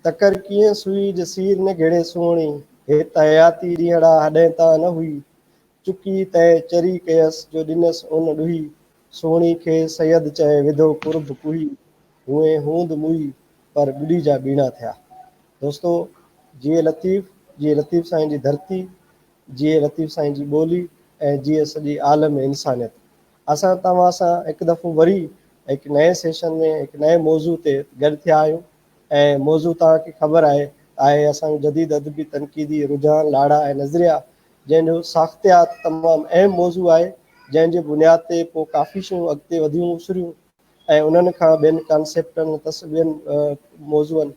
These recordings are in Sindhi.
تڪر ڪيئن سوئي جي سير نه گهڙي سهڻي، هت حياتي ڏينهڙا هڏهن تان نه هئي. چڪي تنهن چري ڪيس جو ڏنس ان ڏوهي، سهڻي کي سيد چئي وڌو قرب ڪوهي. هئين هوند موئي پر ٻڏي جا ٻيڻا ٿيا. دوستو جيئي لطيف، جيئي لطيف سائين جي ڌرتي، جيئي لطيف سائين جي ٻولي ۽ جيئي سڄي عالم انسانيت. اسان توهان سان هڪ دفعو وري هڪ نئين سيشن ۾ هڪ نئين موضوع تي گڏ ٿيا آهيون ۽ موضوع توهان کي خبر آهي ته آهي اسان جو جديد ادبي تنقيدي رجحان، لاڙا ۽ نظريا جنهن جو ساختيات تمام اهم موضوع آهي جنهن جي بنياد تي پوء ڪافي شيون اڳتي وڌيون اسريون ۽ انهن کان ٻين ڪانسيپٽن ٻين موضوعن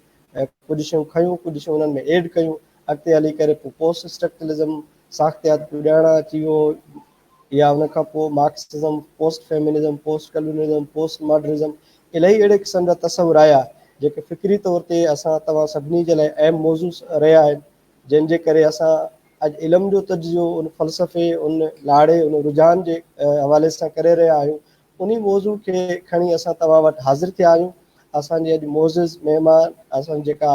ڪجهه شيون کنيون ڪجهه شيون انهن ۾ ايڊ ڪيون اڳتي هلي ڪري پوء پوسٽ اسٽرڪچرلزم ساختيات پڄاڻا اچي ويو يا ان کان پوء Marxism post feminism post colonialism post modernism الاهي اهڙي قسم جا تصور آيا جيڪي فڪري طور تي اسان توهان سڀني جي لاء اهم موضوع رهيا آهن جنهن جي ڪري اسان اڄ علم جو تجزيو ان فلسفي ان لاڙي ان رجحان جي حوالي سان ڪري رهيا آهيون انهي موضوع کي کڻي اسان توهان وٽ حاضر ٿيا آهيون. اسان جي اڄ معزز مهمان اسان جيڪا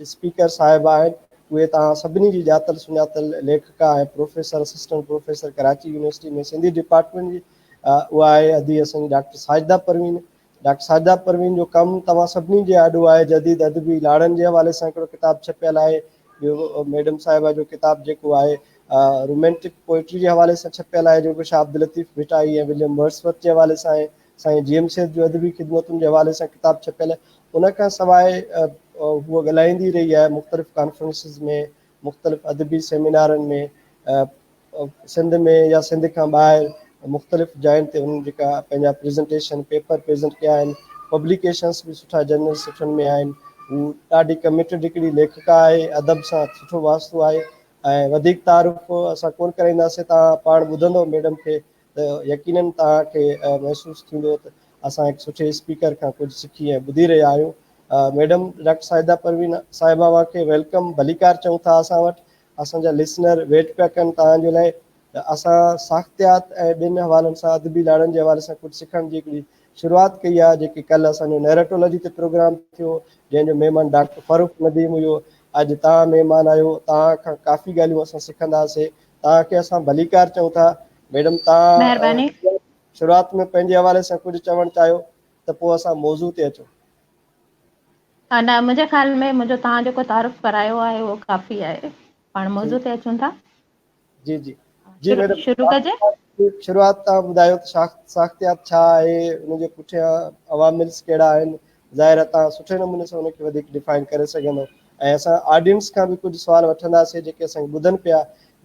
اسپيڪر صاحبه آهن اهي توهان سڀني جي ڄاتل سڃاتل ليکڪا ۽ professor assistant professor Karachi university ۾ Sindhi department جي اها آهي ادي اسان جي ڊاڪٽر ساجده پروين. ڊاڪٽر ساجده پروين جو ڪم توهان سڀني جي آڏو آهي جديد ادبي لاڙن جي حوالي سان هڪڙو ڪتاب ڇپيل آهي ٻيو ميڊم صاحبه جو ڪتاب جيڪو آهي رومينٽڪ پوئٽري جي حوالي سان ڇپيل آهي جيڪو Shah Abdul Latif Bhittai ۽ William words Worth جي حوالي سان آهي. سائين جي ايم سيد جو ادبي خدمتن جي حوالي سان ڪتاب ڇپيل آهي. ان کان سواء هوء ڳالهائيندي رهي آهي مختلف ڪانفرنسز ۾ مختلف ادبي سيمينارن ۾ سنڌ ۾ يا سنڌ کان ٻاهر مختلف جاين تي هن جيڪا پنهنجا پريزنٽيشن پيپر پريزنٽ ڪيا آهن پبليڪيشنس به سٺا جرنلز سٺن ۾ آهن. هو ڏاڍي ڪميٽيڊ هڪڙي ليکڪا آهي ادب سان سٺو واسطو آهي ۽ وڌيڪ تعارف اسان ڪونه ڪرائينداسين توهان پاڻ ٻڌندو ميڊم کي ته يقينن توهان کي محسوس ٿيندو ته اسان هڪ سٺي اسپيڪر کان ڪجهه سکي ۽ ٻڌي رهيا آهيون. ميڊم ڊاڪٽر ساجده پروين صاحبه اوهان کي welcome ڀليڪار چئون ٿا اسان وٽ اسان جا لسنر ويٽ پيا ڪن توهان جي لاء ته اسان ساختيات ۽ ٻين حوالن سان ادبي لاڙن جي حوالي سان ڪجهه سکڻ جي هڪڙي شروعات ڪئي آهي جيڪي ڪلهه اسان جو نيريٽولاجي تي پروگرام ٿيو جنهن جو مهمان ڊاڪٽر فرخ نديم هيو اڄ توهان مهمان آهيو توهان کان ڪافي ڳالهيون اسان سکنداسي توهان کي اسان ڀليڪار چئون ٿا ميڊم توهان مهرباني. شروعات ۾ پنهنجي حوالي سان ڪجهه چوڻ چاهيو ته پوء اسان موضوع تي اچون. نه منهنجي خيال ۾ منهنجو توهان جيڪو تعارف ڪرايو آهي اهو ڪافي آهي پاڻ موضوع تي اچون ٿا. جي جي جي ميڊم شروع ڪجي. شروعات توهان ٻڌايو ته ساختيات ڇا آهي ان جي پٺيان عواملز ڪهڙا آهن ظاهر آهي توهان سٺي نموني سان ان کي وڌيڪ ڊفائن ڪري سگهندو ۽ اسان آڊينس کان به ڪجهه سوال وٺنداسين جيڪي اسان کي ٻڌن پيا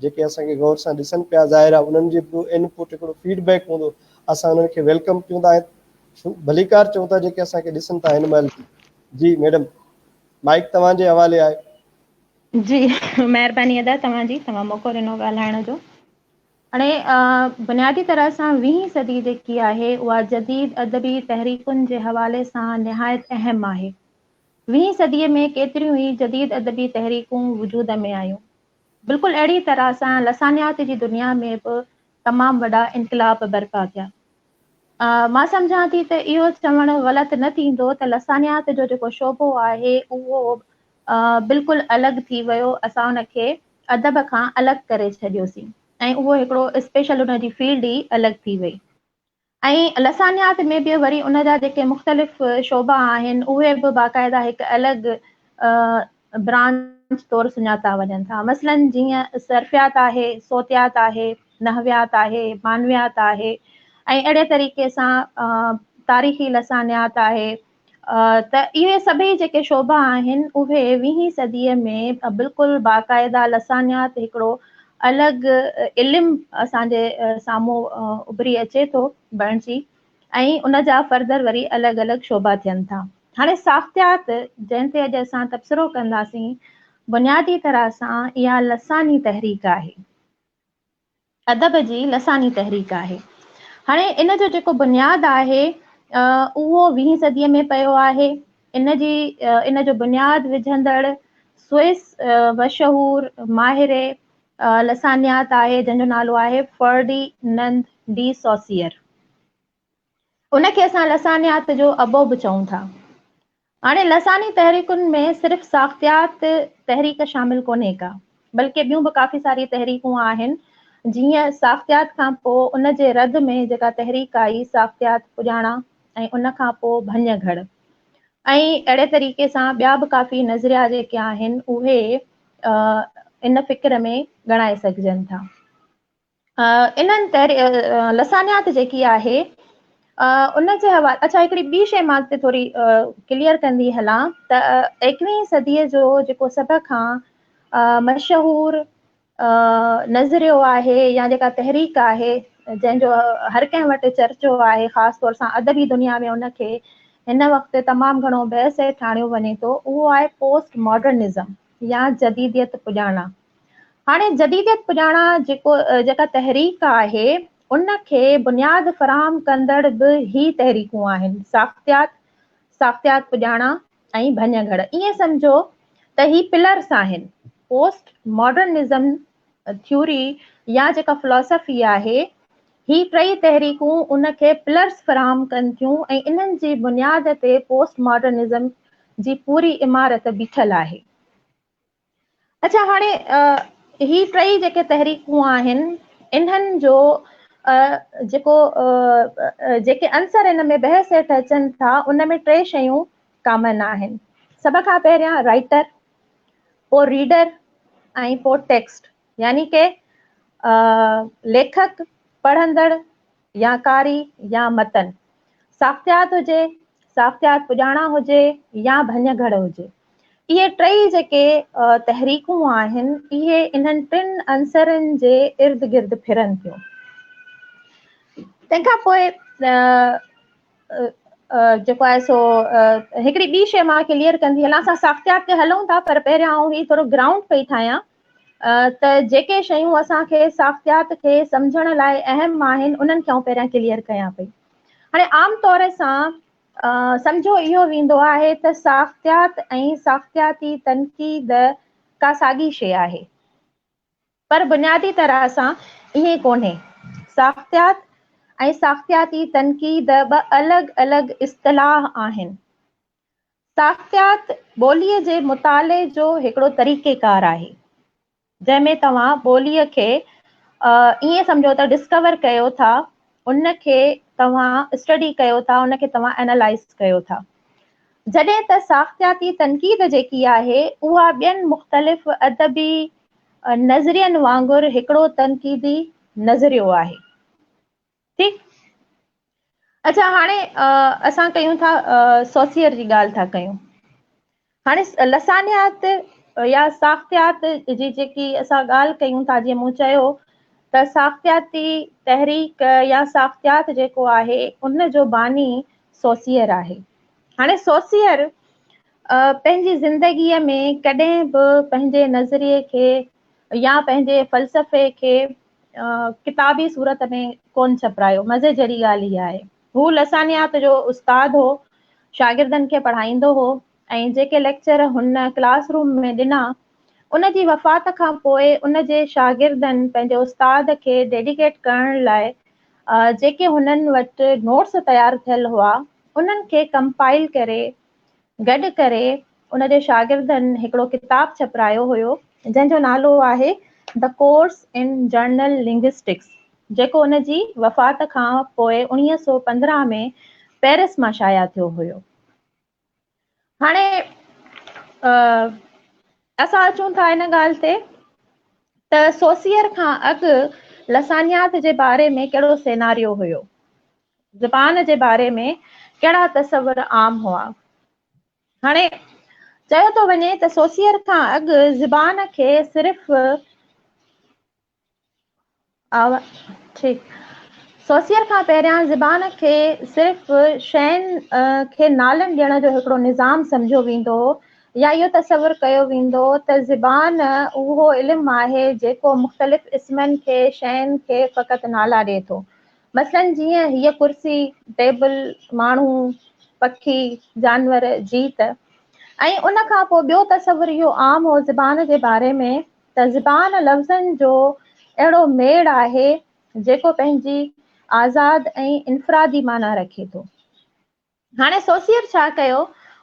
جيڪي اسان کي غور سان ڏسن پيا ظاهر آهي انهن جي به انپوٽ هڪڙو فيڊ بيڪ هوندو اسان انهن کي welcome ڪيون ٿا ۽ ڀليڪار چئون ٿا جيڪي اسان کي ڏسن ٿا هن مهل جي ميڊم مائڪ توهان جي حوالي آهي. جي مهرباني ادا توهان جي توهان موقعو ڏنو ڳالهائڻ جو. هاڻي بنيادي طرح سان ويهين صدي جيڪي آهي اها جديد ادبي تحريڪن جي حوالي سان نهايت اهم آهي. ويهين صديء ۾ ڪيتريون ئي جديد ادبي تحريڪون وجود ۾ آيون. بلڪل اهڙي طرح سان لسانيات جي دنيا ۾ به تمام وڏا انقلاب برپا ٿيا. مان سمجهان ٿي ته اهو چوڻ غلط نه ٿيندو ته لسانيات جو جيڪو شعبو آهي اهو بلڪل الڳ ٿي ويو، اسان ان کي ادب کان الڳ ڪري ڇڏيوسين ۽ اهو هڪڙو اسپيشل ان جي فيلڊ ئي الڳ ٿي وئي ۽ لسانيات ۾ به وري ان جا جيڪي مختلف شعبا آهن اهي به باقاعده هڪ الڳ برانچ طور سڃاتا وڃن ٿا مثلاً جيئن صرفيات آهي، صوتيات آهي، نحويات آهي، معنويات آهي ۽ اهڙي طريقي سان تاريخي لسانيات آهي ته اهي سڀئي جيڪي شعبا آهن اهي ويهين صديء ۾ بلڪل باقاعده لسانيات هڪڙو الڳ علم اسان جي سامهون اڀري اچي ٿو بڻجي ۽ ان جا فردر وري الڳ الڳ شعبا ٿين ٿا. هاڻي ساختيات جنهن تي اڄ اسان تبصرو ڪنداسين بنيادي طرح سان اها لساني تحريڪ آهي. ادب جي لساني تحريڪ آهي. هاڻي ان جو جيڪو بنياد آهي اهو ويهين صديء ۾ پيو آهي. ان جي ان جو بنياد وجهندڙ سوئس مشهور ماهر لسانيات آهي جنهن جو نالو آهي فرڊي نند ڊي سوسيئر. ان کي اسان لسانيات جو ابو به چئون ٿا. هاڻي لساني تحريڪن ۾ صرف ساختيات تحريڪ شامل ڪونهي ڪا، بلڪه ٻيون به ڪافي ساري تحريڪون آهن، جيئن ساختيات کان پوء ان جي رد ۾ جيڪا تحريڪ آئي ساختيات پڄاڻا ۽ ان کان پوء ڀڃ گهڙ ۽ اهڙي طريقي سان ٻيا به ڪافي نظريا جيڪي آهن اهي ان فڪر ۾ ڳڻائي سگهجن ٿا. انهن لسانيات جيڪي آهي ان جي حوالي اڇا هڪڙي ٻي شيء مان هتي ٿوري ڪليئر ڪندي هلان ته ايڪويهين صديء جو جيڪو سڀ کان مشهور نظريو آهي يا جيڪا تحريڪ آهي جنهن جو هر ڪنهن وٽ چرچو آهي خاص طور سان ادبي دنيا ۾ ان کي هن وقت تمام گهڻو بحث هيٺ آڻيو وڃي ٿو اهو آهي پوسٽ ماڊرنزم يا جديديت پڄاڻا. هاڻي جديديت پڄاڻا جيڪو جيڪا تحريڪ آهي ان کي بنياد فراهم ڪندڙ به هي تحريڪون آهن، ساختيات، ساختيات پڄاڻا ۽ ڀڃ گهڙ. ائين سمجهو ته هي پلرس آهن. پوسٽ ماڊرنزم ٿيوري يا جيڪا فلاسافي آهي هي ٽئي تحريڪون ان کي پلرس فراهم ڪن ٿيون ۽ انهن جي بنياد تي پوسٽ ماڊرنزم جي پوري عمارت بيٺل آهي. اڇا هاڻي هي ٽئي جيڪي تحريڪون آهن انهن جو جيڪو جيڪي عنصر ان ۾ بحث هيٺ اچن ٿا ان ۾ ٽي شيون ڪامن آهن سڀ کان پهريان رائٽر پوء ريڊر ۽ پوء ٽيڪسٽ يعني ڪي ليکڪ پڙهندڙ يا قاري يا متن، ساختيات هجي، ساختيات پڄاڻا هجي يا ڀڃ گهڙ هجي. اهي ٽئي جيڪي تحريڪون آهن، اهي انهن ٽن عنصرن جي ارد گرد ڦرن ٿيون. تنهن کان پوء جيڪو آهي سو هڪڙي ٻي شيء مان ڪليئر ڪندي هلان، اسان ساختيات تي هلون ٿا پر پهريان آئون هي ٿورو گرائونڊ پئي ٺاهيان ته جيڪي شيون اسان کي ساختيات کي سمجهڻ لاء اهم آهن انهن کي آئون پهريان ڪليئر ڪيان پئي. هاڻي عام طور سان سمجهيو اهو ويندو آهي ته ساختيات ۽ ساختياتي تنقيد ڪا ساڳي شيء آهي پر بنيادي طرح سان ائين ڪونهي. ساختيات ۽ ساختياتي تنقيد ٻه الڳ الڳ اصطلاح آهن. ساختيات ٻوليء جي مطالعي جو هڪڙو طريقيڪار آهي، جنهن ۾ توهان ٻوليء کي ائين سمجهو ته ڊسڪور ڪيو ٿا، ان کي توهان اسٽڊي ڪيو ٿا، ان کي توهان اينالائز ڪيو ٿا. جڏهن ته ساختياتي تنقيد جيڪي آهي، اها ٻين مختلف ادبي نظرين وانگر هڪڙو تنقيدي نظريو آهي. ٺيڪ. اڇا هاڻي اسان ڪيون ٿا سوسيئر جي ڳالهه ٿا ڪيون. هاڻي لسانيات يا ساختيات جي جيڪي اسان ڳالهه ڪيون ٿا جيئن مون چيو ته ساختياتي تحريڪ يا ساختيات جيڪو آهي ان جو باني سوسيئر آهي. هاڻي سوسيئر پنهنجي زندگيء ۾ ڪڏهن به پنهنجي نظريي کي يا پنهنجي فلسفي کي ڪتابي صورت ۾ ڪونه ڇپرايو. مزي جهڙي ڳالهه اها آهي. هو لسانيات جو استاد هو، شاگردن کي پڙهائيندو هو ۽ جيڪي ليڪچر هن ڪلاس روم ۾ ڏنا، ان جي وفات کان پوء ان جي شاگردن پنهنجي استاد کي ڊيڊيڪيٽ ڪرڻ لاء جيڪي هنن وٽ نوٽس تيار ٿيل هئا، انهن کي ڪمپائل ڪري گڏ ڪري ان جي شاگردن هڪڙو ڪتاب ڇپرايو هيو جنهن جو نالو آهي The Course in General Linguistics جيڪو ان جي وفات کان پوء 1915 ۾ پيرس مان شايع ٿيو هيو. هاڻي اسان اچون ٿا ان ڳالهه تي ته سوسيئر کان اڳ لسانيات جي باري ۾ ڪهڙو سيناريو هيو. زبان جي باري ۾ ڪهڙا تصور عام هئا؟ هاڻي چيو ٿو وڃي ته سوسيئر کان اڳ زبان کي صرف ٺيڪ سوسيئر کان پهريان زبان کي صرف شين کي نالن ڏيڻ جو هڪڙو نظام سمجهيو ويندو هو يا اهو تصور ڪيو ويندو هو ته زبان اهو علم آهي جيڪو مختلف اسمن کي شين کي فقط نالا ڏئي ٿو. مثلاً جيئن هيء ڪرسي، ٽيبل، ماڻهو، پکي، جانور، جيت ۽ ان کان پوء ٻيو تصور اهو عام هو زبان جي باري ۾ ته زبان لفظن جو اهڙو ميڙ آهي جيڪو پنهنجي آزاد ۽ انفرادي معنيٰ رکي ٿو. هاڻي سوسيئر ڇا ڪيو؟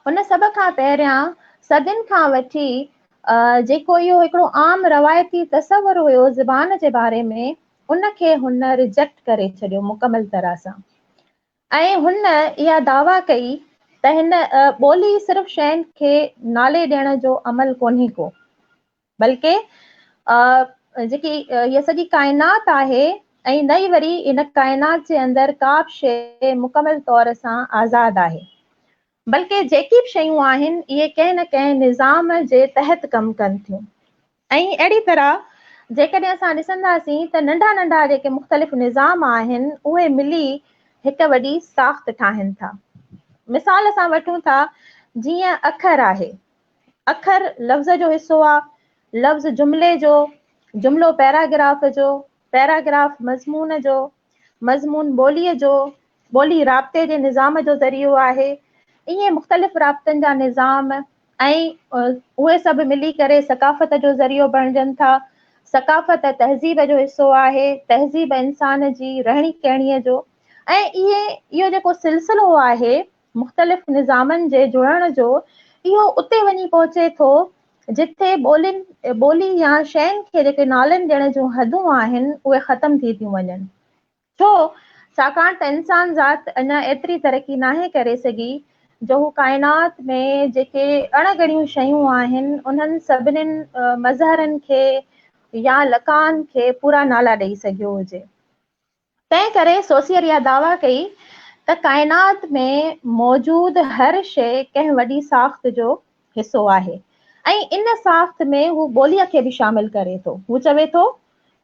هن سڀ کان پهريان صدين کان وٺي جيڪو اهو هڪڙو عام روايتي تصور هيو زبان جي باري ۾ ان کي هن ريجيڪٽ ڪري ڇڏيو مڪمل طرح سان ۽ هن اها دعويٰ ڪئي ته هن ٻولي صرف شين کي نالي ڏيڻ جو عمل ڪونهي ڪو بلڪه جيڪي هيء سڄي ڪائنات آهي ۽ نه ئي وري هن ڪائنات جي اندر ڪا به شيء مڪمل طور سان آزاد آهي بلڪه جيڪي به شيون آهن اهي ڪنهن نه ڪنهن نظام جي تحت ڪم ڪن ٿيون ۽ اهڙي طرح جيڪڏهن اسان ڏسنداسين ته ننڍا ننڍا جيڪي مختلف نظام آهن اهي ملي هڪ وڏي ساخت ٺاهن ٿا. مثال اسان وٺون ٿا جيئن اکر آهي اکر لفظ جو حصو آ، لفظ جملي جو، جملو پيراگراف جو، پيراگراف مضمون جو، مضمون ٻوليء جو، ٻولي رابطي جي نظام جو ذريعو آهي. ائين مختلف رابطن جا نظام ۽ اهي سڀ ملي ڪري ثقافت جو ذريعو بڻجن ٿا. ثقافت تهذيب جو حصو آهي، تهذيب انسان جي رهڻي ڪهڻيء جو ۽ اهي اهو جيڪو سلسلو آهي مختلف نظامن جي جڙڻ جو اهو اتي وڃي پهچي ٿو جتي ٻولين ٻولي يا شين کي جيڪي نالن ڏيڻ جون حدون آهن اهي ختم ٿي ٿيون وڃن. ڇو؟ ڇاڪاڻ ته انسان ذات اڃا ايتري ترقي ناهي ڪري سگهي جو هو ڪائنات ۾ جيڪي اڻ ڳڻيون شيون آهن انهن سڀنين مظهرن کي يا لقائن کي پورا نالا ڏئي سگهيو هجي. تنهن ڪري سوسيئر اها دعويٰ ڪئي ته ڪائنات ۾ موجود هر شيء ڪنهن وڏي ساخت جو حصو آهي ۽ ان ساخت ۾ هو ٻوليء کي به شامل ڪري ٿو. هو چوي ٿو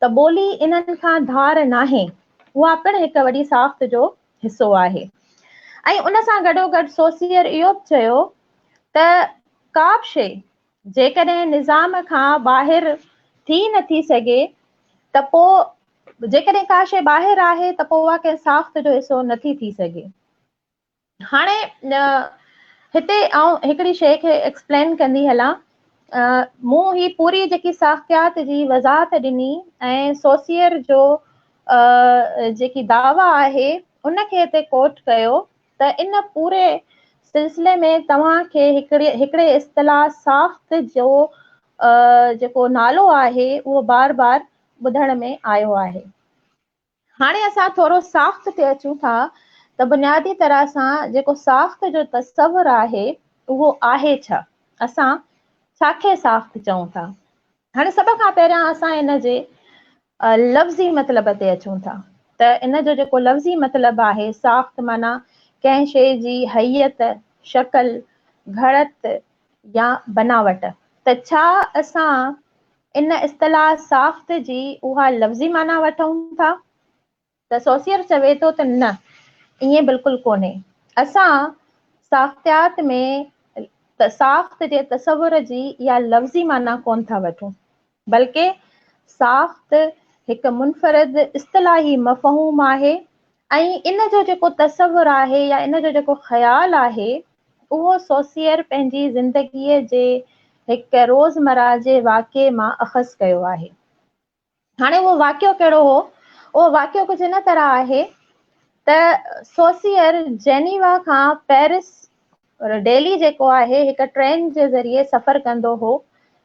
ته ٻولي انهن کان ڌار ناهي، اها پڻ هڪ وڏي ساخت جو حصو آهي ۽ ان سان گڏوگڏ سوسيئر اهو به چيو ته ڪا به شيء جيڪڏهن نظام کان ٻاهر ٿي نٿي سگهي ته پوء جيڪڏهن ڪا شيء ٻاهر آهي ته پوء اها ڪنهن ساخت جو حصو نٿي ٿي سگهي. هاڻي هتي آئون هڪڙي شيء کي ايڪسپلين ڪندي هلان. مون هي پوري جيڪي ساختيات جي وضاحت ڏني ۽ سوسيئر جو جيڪي دعويٰ آهي ان کي هتي ڪوٽ ڪيو ته ان پوري سلسلي ۾ توهان کي هڪڙي هڪڙي اصطلاح ساخت جو جيڪو نالو آهي اهو بار بار ٻڌڻ ۾ آيو آهي. هاڻي اسان ٿورو ساخت تي اچون ٿا ته بنيادي طرح سان جيڪو ساخت جو تصور آهي اهو آهي ڇا؟ اسان ڇا کي ساخت چئون ٿا؟ هاڻي سڀ کان پهريان اسان ان جي لفظي مطلب تي اچون ٿا ته ان جو جيڪو لفظي مطلب آهي ساخت معنيٰ ڪنهن شيء جي هيئت، شڪل، گهڙت يا بناوٽ ته ڇا اسان ان اصطلاح ساخت جي اها لفظي معنيٰ وٺون ٿا؟ ته سوسيئر چوي ٿو ته نه، ائين بلڪل ڪونهي. اسان ساختيات ۾ ساخت جي تصور جي اها لفظي معنيٰ ڪونه ٿا وٺون، بلڪه ساخت هڪ منفرد اصطلاحي مفهوم آهي ۽ ان جو جيڪو تصور آهي يا ان جو جيڪو خيال آهي، اهو سوسيئر پنهنجي زندگيء جي هڪ روزمره جي واقعي مان اخذ ڪيو آهي. هاڻي اهو واقعو ڪهڙو هو؟ اهو واقعو ڪجهه هن طرح آهي ته سوسيئر جينيوا کان پيرس ڊيلي جيڪو آهي هڪ ٽرين جي ذريعي سفر ڪندو هو،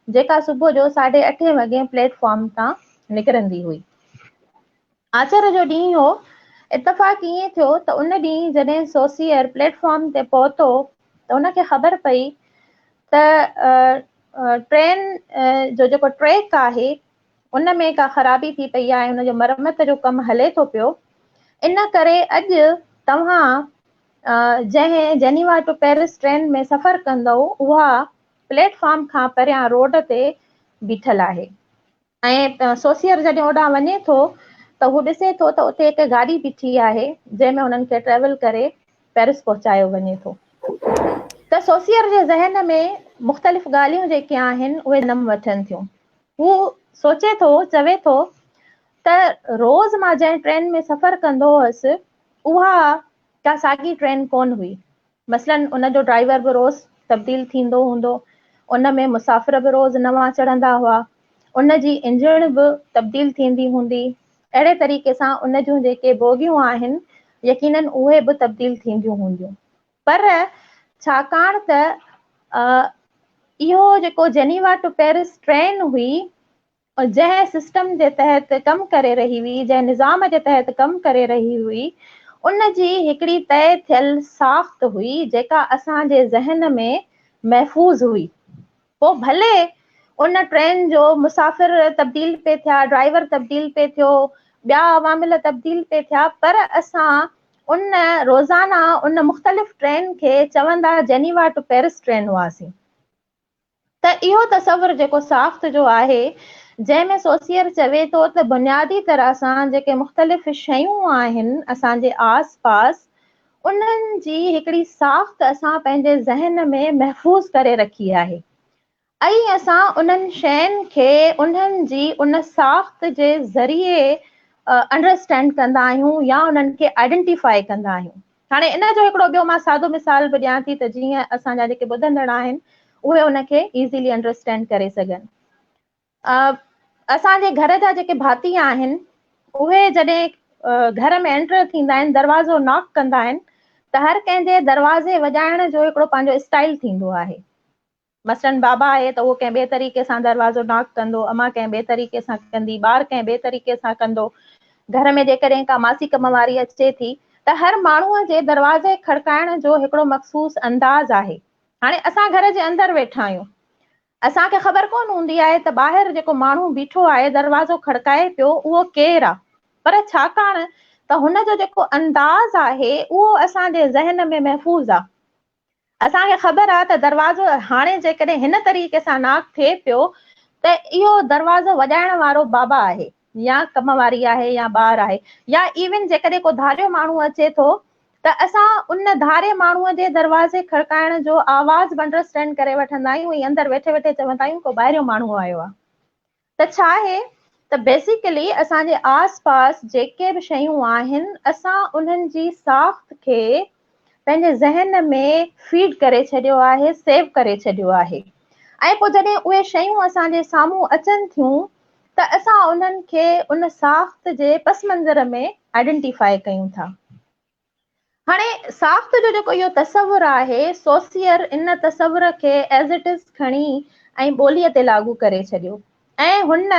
جيڪا صبح جو ساڍي اٺين وڳي پليٽ فارم تان نڪرندي هئي. آچر جو ڏينهن هو. اتفاق ائين ٿيو ته ان ڏينهن جڏهن سوسيئر پليٽ فارم تي پهتو ته ان کي خبر پئي ته ٽرين جو جيڪو ٽريڪ آهي ان ۾ ڪا خرابي ٿي پئي آهي ان جو مرمت جو ڪم هلي ٿو پيو ان ڪري اڄ توهان جنهن جنيوا ٽو پيرس ٽرين ۾ سفر ڪندؤ اها پليٽ فارم کان پريان روڊ تي بيٺل آهي. ۽ سوسيئر جڏهن اوڏانهن وڃي ٿو ته هو ڏسي ٿو ته اتي هڪ گاڏي بيٺي آهي جنهن ۾ هنن کي ٽريول ڪري پيرس پهچايو وڃي ٿو ته سوسيئر جي ذهن ۾ مختلف ڳالهيون جيڪي آهن اهي جنم وٺن ٿيون. هو سوچي ٿو چوي ٿو ته روز مان جنهن ٽرين ۾ سفر ڪندو هوس اها ڪا ساڳي ٽرين ڪونه هئي. مثلاً ان جو ڊرائيور به روز تبديل ٿيندو هوندو، ان ۾ مسافر به روز نوان چڙهندا هئا، ان جي انجڻ به تبديل ٿيندي هوندي، اهڙي طريقي سان ان جون جيڪي بوگيون آهن يقيناً اهي به تبديل ٿينديون هونديون. پر ڇاڪاڻ ته اهو جيڪو جنيوا ٽو پيرس ٽرين هئي، جنهن سسٽم جي تحت ڪم ڪري رهي هئي، جنهن نظام جي تحت ڪم ڪري رهي هئي، ان جي هڪڙي طئي ٿيل ساخت هئي، جيڪا اسان جي ذهن ۾ محفوظ هئي. پوء ڀلي ان ٽرين جو مسافر تبديل پئي ٿيا، ڊرائيور تبديل پئي ٿيو، ٻيا عوامل تبديل پئي ٿيا، پر اسان ان روزانه ان مختلف ٽرين کي چوندا جنيوا ٽو پيرس ٽرين هئاسين. ته اهو تصور جيڪو ساخت جو آهي، جنهن ۾ سوسيئر چوي ٿو ته بنيادي طرح سان جيڪي مختلف شيون آهن اسان جي آس پاس، انهن جي هڪڙي ساخت اسان پنهنجي ذهن ۾ محفوظ ڪري رکي آهي ۽ اسان انهن شين کي انهن جي ان ساخت جي ذريعي انڊرسٽينڊ ڪندا آهيون يا انهن کي آئيڊنٽيفائي ڪندا آهيون. هاڻي ان جو هڪڙو ٻيو مان سادو مثال به ڏيان ٿي ته جيئن اسان جا جيڪي ٻڌندڙ آهن اهي ان کي ايزيلي انڊرسٽينڊ ڪري سگهن. اسان جي گهر جا جيڪي ڀاتي آهن اهي جڏهن گهر ۾ انٽر ٿيندا آهن، دروازو ناڪ ڪندا آهن ته هر ڪنهن جي دروازي وڄائڻ جو هڪڙو پنهنجو اسٽائل ٿيندو آهي. مثلاً بابا آهي ته اهو ڪنهن ٻئي طريقي سان دروازو ناڪ ڪندو، امان ڪنهن ٻئي طريقي سان ڪندي، ٻار ڪنهن ٻئي طريقي سان ڪندو. گهر ۾ جيڪڏهن ڪا ماسي ڪم واري اچي ٿي ته هر ماڻهوء جي دروازي کڙڪائڻ جو هڪڙو مخصوص انداز آهي. هاڻي اسان گهر جي اندر ويٺا آهيون. اسان کي خبر ڪونه هوندي آهي ته ٻاهر جيڪو ماڻهو بيٺو آهي، دروازو کڙڪائي پيو، اهو ڪير آ؟ پر ڇاڪاڻ ته هن جو جيڪو انداز آهي، اهو اسان جي ذهن ۾ محفوظ آ. اسان کي خبر آ ته دروازو هاڻي جيڪڏهن هن طريقي سان ناڪ ٿئي پيو ته اهو دروازو وڄائڻ وارو بابا آهي يا ڪم واري آهي يا ٻار آهي يا ايون جيڪڏهن ڪو ڌاريو ماڻهو اچي ٿو ته اسان ان ڌاري ماڻهو جي دروازي کڙڪائڻ جو آواز به انڊرسٽينڊ ڪري وٺندا آهيون ۽ اندر ويٺي ويٺي چوندا آهيون ڪو ٻاهريون ماڻهو آيو آ. ته ڇا آهي ته بيسيڪلي اسان جي آس پاس جيڪي به شيون آهن اسان انهن جي ساخت کي پنهنجي ذهن ۾ فيڊ ڪري ڇڏيو آهي، سيو ڪري ڇڏيو آهي ۽ پوء جڏهن اهي شيون اسان جي سامهون اچن ٿيون ته اسان انهن کي ان ساخت جي پس منظر ۾ آئيڊنٽيفائي ڪيون ٿا. هاڻي ساخت جو جيڪو اهو تصور آهي، سوسيئر ان تصور کي ايز it از کڻي ۽ ٻوليء تي لاڳو ڪري ڇڏيو ۽ هن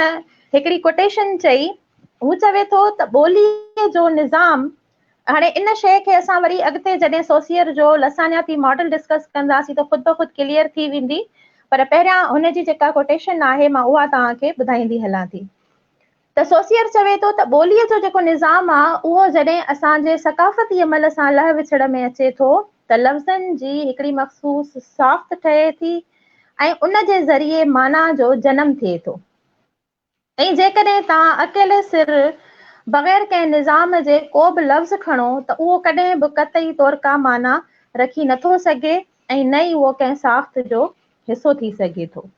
هڪڙي ڪوٽيشن چئي، هو چوي ٿو ته ٻوليء جو نظام، هاڻي ان شيء کي اسان وري اڳتي جڏهن سوسيئر جو لسانياتي ماڊل ڊسڪس ڪنداسين ته خود بخود ڪليئر ٿي ويندي، پر پهريان هن جي جيڪا ڪوٽيشن آهي مان اها توهان کي ٻڌائيندي هلان ٿي. ته سوسيئر چوي ٿو ته ٻوليء جو جيڪو نظام آ اهو جڏهن اسان جي ثقافتي عمل سان لهه وڇڙ ۾ اچي ٿو ته لفظن جي هڪڙي مخصوص ساخت ٺهي ٿي ۽ ان جي ذريعي معنيٰ جو جنم ٿئي ٿو ۽ جيڪڏهن توهان اڪيلي سر بغير ڪنهن نظام جي ڪو به لفظ کڻو ته اهو ڪڏهن به قطعي طور ڪا معنيٰ رکي نٿو سگهي ۽ نه ئي اهو ڪنهن ساخت جو حصو ٿي سگهي ٿو.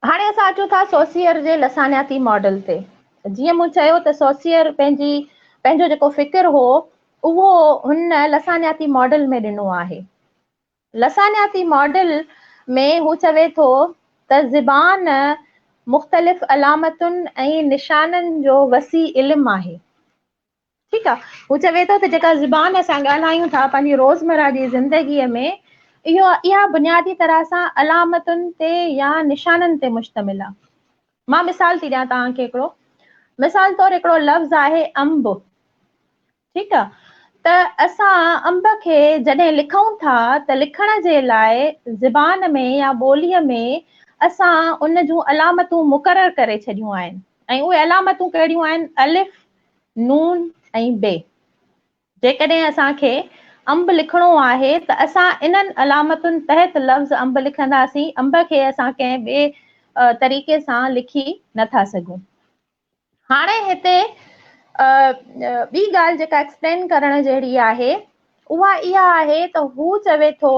هاڻي اسان اچون ٿا سوسيئر جي لسانياتي ماڊل تي. جيئن مون چيو ته سوسيئر پنهنجي پنهنجو جيڪو فڪر هو اهو هن لسانياتي ماڊل ۾ ڏنو آهي. لسانياتي ماڊل ۾ هو چوي ٿو ته زبان مختلف علامتن ۽ نشانن جو وسيع علم آهي. ٺيڪ آ هو چوي ٿو ته جيڪا زبان اسان ڳالهايون ٿا پنهنجي روزمره جي زندگيء ۾ اهو اها بنيادي طرح سان علامتن تي يا نشانن تي مشتمل آ. مان مثال ٿي ڏيان توهان کي هڪڙو مثال طور هڪڙو لفظ آهي انب ٺيڪ آ ته اسان انب کي جڏهن لکون ٿا ته لکڻ جي لاء زبان ۾ يا ٻوليء ۾ اسان ان جون علامتون مقرر ڪري ڇڏيون آهن ۽ اهي علامتون ڪهڙيون آهن الف نون ۽ بي. جيڪڏهن اسان کي انب لکڻو آهي ته اسان انهن علامتن تحت لفظ انب لکنداسين، انب کي اسان ڪنهن ٻئي طريقي سان لکي نه ٿا سگهون. هاڻي هتي ٻي ڳالهه جيڪا ايڪسپلين ڪرڻ جهڙي آهي اها اها آهي ته هو چوي ٿو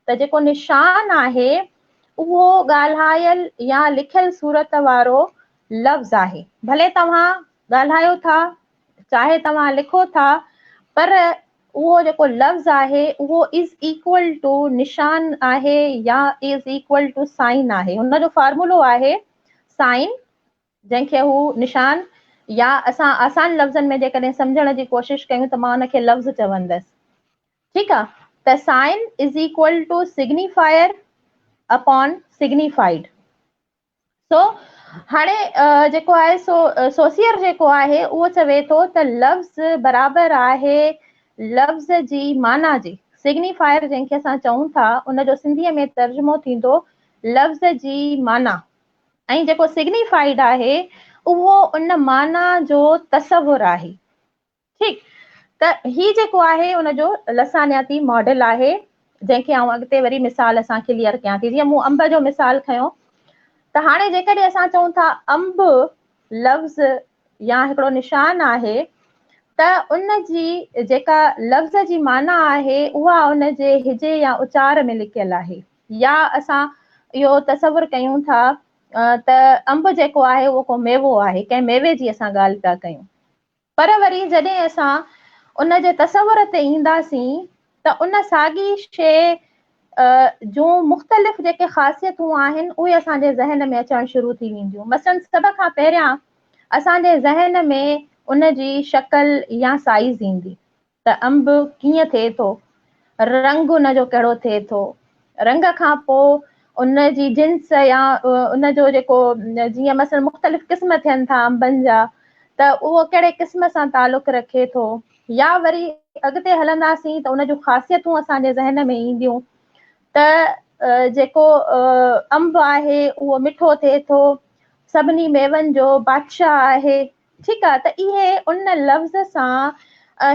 ته جيڪو نشان آهي اهو ڳالهايل يا لکيل صورت وارو لفظ آهي. ڀلي توهان ڳالهايو ٿا، چاهي توهان لکو ٿا، پر اهو جيڪو لفظ آهي اهو از ايڪول ٽو نشان آهي يا از ايڪول ٽو سائن آهي. هن جو فارمولو آهي سائن، جنهن کي هو نشان يا اسان آسان لفظن ۾ جيڪڏهن سمجهڻ جي ڪوشش ڪيون ته مان ان کي لفظ چوندس. ٺيڪ آ. ته sign is equal to signifier upon signified. سو هاڻي جيڪو آهي سو سوسيئر جيڪو آهي اهو چوي ٿو ته لفظ برابر آهي لفظ جي معنيٰ جي. سگنيفائر جنهن کي اسان چئون ٿا ان جو سنڌيء ۾ ترجمو ٿيندو لفظ جي معنيٰ ۽ جيڪو سگنيفائيڊ آهي اهو ان معنيٰ جو تصور آهي. ٺيڪ ته هي جيڪو آهي ان جو لسانياتي ماڊل آهي جنهن کي آئون اڳتي وري مثال سان ڪليئر ڪيان ٿي. جيئن مون انب جو مثال کنيو ته هاڻي جيڪڏهن اسان چئون ٿا انب لفظ يا هڪڙو نشان آهي ته ان جي جيڪا لفظ جي معنيٰ آهي اها ان جي هجي يا اچار ۾ لڪيل آهي. يا اسان اهو تصور ڪيون ٿا ته انب جيڪو آهي اهو ڪو ميوو آهي، ڪنهن ميوي جي اسان ڳالهه پيا ڪيون. پر وري جڏهن اسان ان جي تصور تي اينداسين ته ان ساڳي شيء جون مختلف جيڪي خاصيتون آهن اهي اسان جي ذهن ۾ اچڻ شروع ٿي وينديون. مثلاً سڀ کان پهريان اسان جي ذهن ۾ ان جي شڪل يا سائيز ايندي. ته انب ڪيئن ٿئي ٿو، رنگ ان جو ڪهڙو ٿئي ٿو، رنگ کان پوء ان جي جنس يا ان جو جيڪو جيئن مثلاً مختلف قسم ٿين ٿا انبن جا ته اهو ڪهڙي قسم سان تعلق رکي ٿو يا وري اڳتي هلنداسين ته ان جون خاصيتون اسان جي ذهن ۾ اينديون ته جيڪو انب آهي اهو مٺو ٿئي ٿو، سڀني ميون جو بادشاهه آهي. ٺيڪ آ ته اهي ان لفظ سان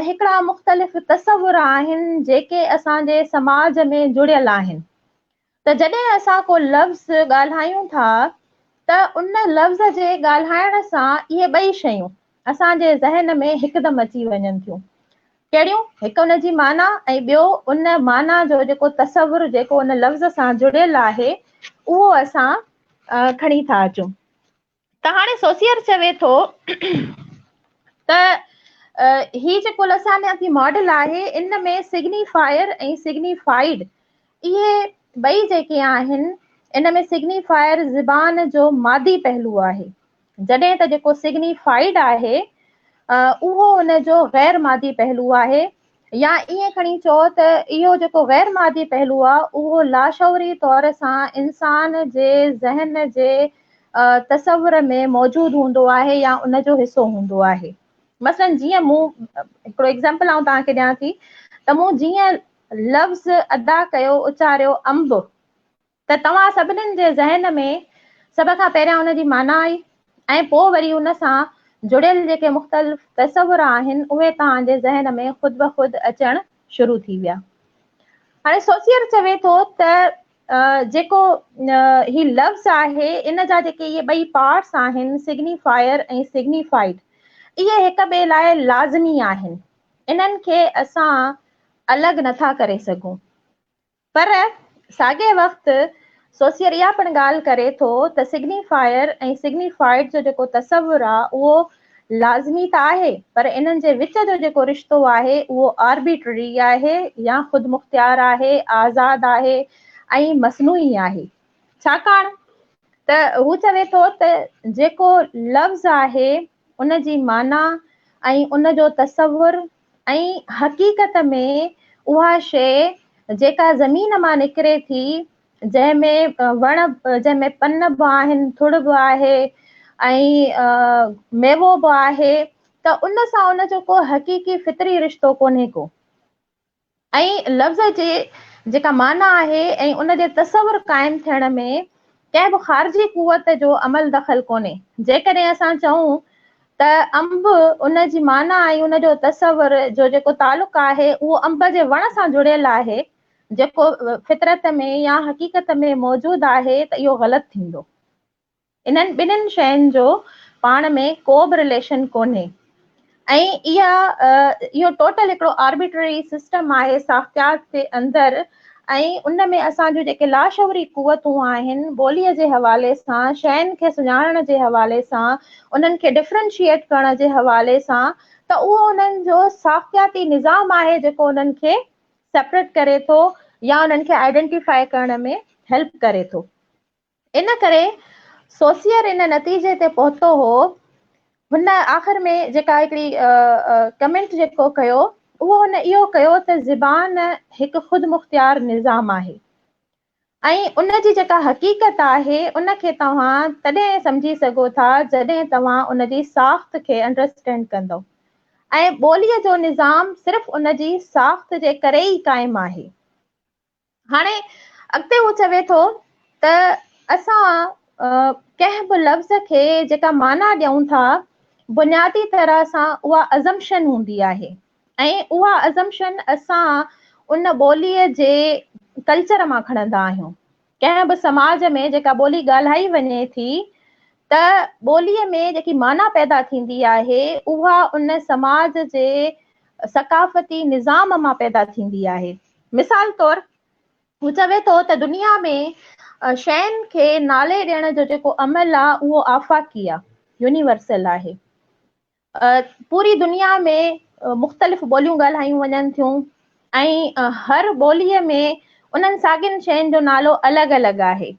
هڪڙا مختلف تصور آهن جيڪي اسان جي سماج ۾ جڙيل آهن ته جڏهن اسان ڪو لفظ ڳالهايون ٿا ته ان لفظ جي ڳالهائڻ سان اهي ٻئي شيون اسان جي ذهن ۾ هڪدم اچي وڃن ٿيون. ڪهڙيون؟ هڪ ان جي معنيٰ ۽ ٻيو ان معنيٰ جو جيڪو تصور جيڪو ان لفظ سان جڙيل آهي اهو اسان کڻي ٿا اچون. ته هاڻي سوسيئر چوي ٿو ته هي جيڪو لسانياتي ماڊل آهي ان ۾ سگنيفائر ۽ سگنيفائيڊ اهي ٻئي جيڪي آهن ان ۾ سگنيفائر زبان جو مادي پهلو آهي جڏهن ته جيڪو سگنيفائيڊ آهي اهو ان جو غير مادي پهلو آهي يا ائين کڻي چئو ته اهو جيڪو غير مادي پهلو آ اهو لاشعوري طور سان انسان جي ذهن جي تصور ۾ موجود هوندو آهي يا ان جو حصو هوندو آهي. مثلاً جيئن مون هڪڙو ايگزامپل آئون توهان کي ڏيان ٿي ته مون جيئن لفظ ادا ڪيو اچاريو انب ته توهان سڀنين جي ذهن ۾ سڀ کان پهريان ان جي معنيٰ آئي ۽ پوء وري ان سان جڙيل جيڪي مختلف تصور آهن اهي توهان جي ذهن ۾ خود بخود اچڻ شروع ٿي ويا. هاڻي سوسيئر چوي ٿو ته جيڪو هي لفظ آهي ان جا جيڪي اهي ٻئي پارٽس آهن سگنيفائر ۽ سگنيفائيڊ اهي هڪ ٻئي لاء لازمي آهن انهن کي اسان الڳ نٿا ڪري سگهون. پر ساڳئي وقت سوسيئر اها پڻ ڳالهه ڪري ٿو ته سگنيفائر ۽ سگنيفائيڊ جو جيڪو تصور آ اهو لازمي ته آهي پر انهن جي وچ جو جيڪو رشتو آهي اهو آربيٽرري آهي يا خودمختيار آهي، آزاد آهي ۽ مصنوعي آهي. ڇاڪاڻ ته هو چوي ٿو ته جيڪو لفظ آهي ان جي معنيٰ ۽ ان جو تصور ۽ حقيقت ۾ اها شيء جيڪا زمين مان نڪري ٿي، جنهن ۾ وڻ، جنهن ۾ پن به آهن، ٿڙ به آهي ۽ ميوو به آهي ته ان سان ان جو ڪو حقيقي فطري رشتو ڪونهي ڪو. ۽ لفظ جي جيڪا معنيٰ آهي ۽ ان جي تصور قائم ٿيڻ ۾ ڪنهن به خارجي قوت جو عمل دخل ڪونهي. جيڪڏهن اسان چئون ته انب ان جي معنيٰ ۽ ان جو تصور جو جيڪو تعلق آهي اهو انب جي وڻ سان جڙيل آهي جيڪو فطرت ۾ يا حقيقت ۾ موجود آهي ته اهو غلط ٿيندو. انهن ٻنهين شين جو پاڻ ۾ ڪو به رليشن ڪونهي ۽ اها اهو ٽوٽل هڪڙو آربيٽرري سسٽم آهي ساختيات جي اندر ۽ ان ۾ اسان جون جيڪي لاشعوري قوتون آهن ٻوليء جي حوالي سان شين کي سڃاڻڻ جي حوالي سان انهن کي ڊفرنشيئيٽ ڪرڻ جي حوالي سان ته اهو انهن جو ساختياتي نظام آهي جيڪو انهن کي سيپريٽ ڪري ٿو يا انهن کي آئيڊنٽيفائي ڪرڻ ۾ هيلپ ڪري ٿو. ان ڪري سوسيئر ان نتيجي تي پهتو هو. هن آخر ۾ جيڪا هڪڙي ڪمينٽ جيڪو ڪيو اهو هن اهو ڪيو ته زبان هڪ خودمختيار نظام آهي ۽ ان جي جيڪا حقيقت آهي ان کي توهان تڏهن سمجهي سگهو ٿا جڏهن توهان ان جي ساخت کي انڊرسٽينڊ ڪندؤ ۽ ٻوليء جو نظام صرف ان جي ساخت جي ڪري ئي قائم آهي. هاڻي اڳتي هو چوي ٿو ته اسان ڪنهن به لفظ کي جيڪا معنيٰ ڏيون ٿا بنيادي طرح سان اها ازمپشن هوندي آهي ۽ اها ازمپشن اسان ان ٻوليء جي ڪلچر مان کڻندا آهيون. ڪنهن به سماج ۾ جيڪا ٻولي ڳالهائي وڃي ٿي ته ٻوليء ۾ جيڪي معنيٰ پيدا ٿيندي آهي اها ان سماج جي ثقافتي نظام مان پيدا ٿيندي آهي. مثال طور هو چوي ٿو ته دنيا ۾ شين کي نالي ڏيڻ جو جيڪو عمل آ اهو آفاقي آ، Universal، آهي. پوري دنيا ۾ مختلف ٻوليون ڳالهايون وڃن ٿيون ۽ هر ٻوليء ۾ انهن ساڳين شين جو نالو الڳ الڳ آهي.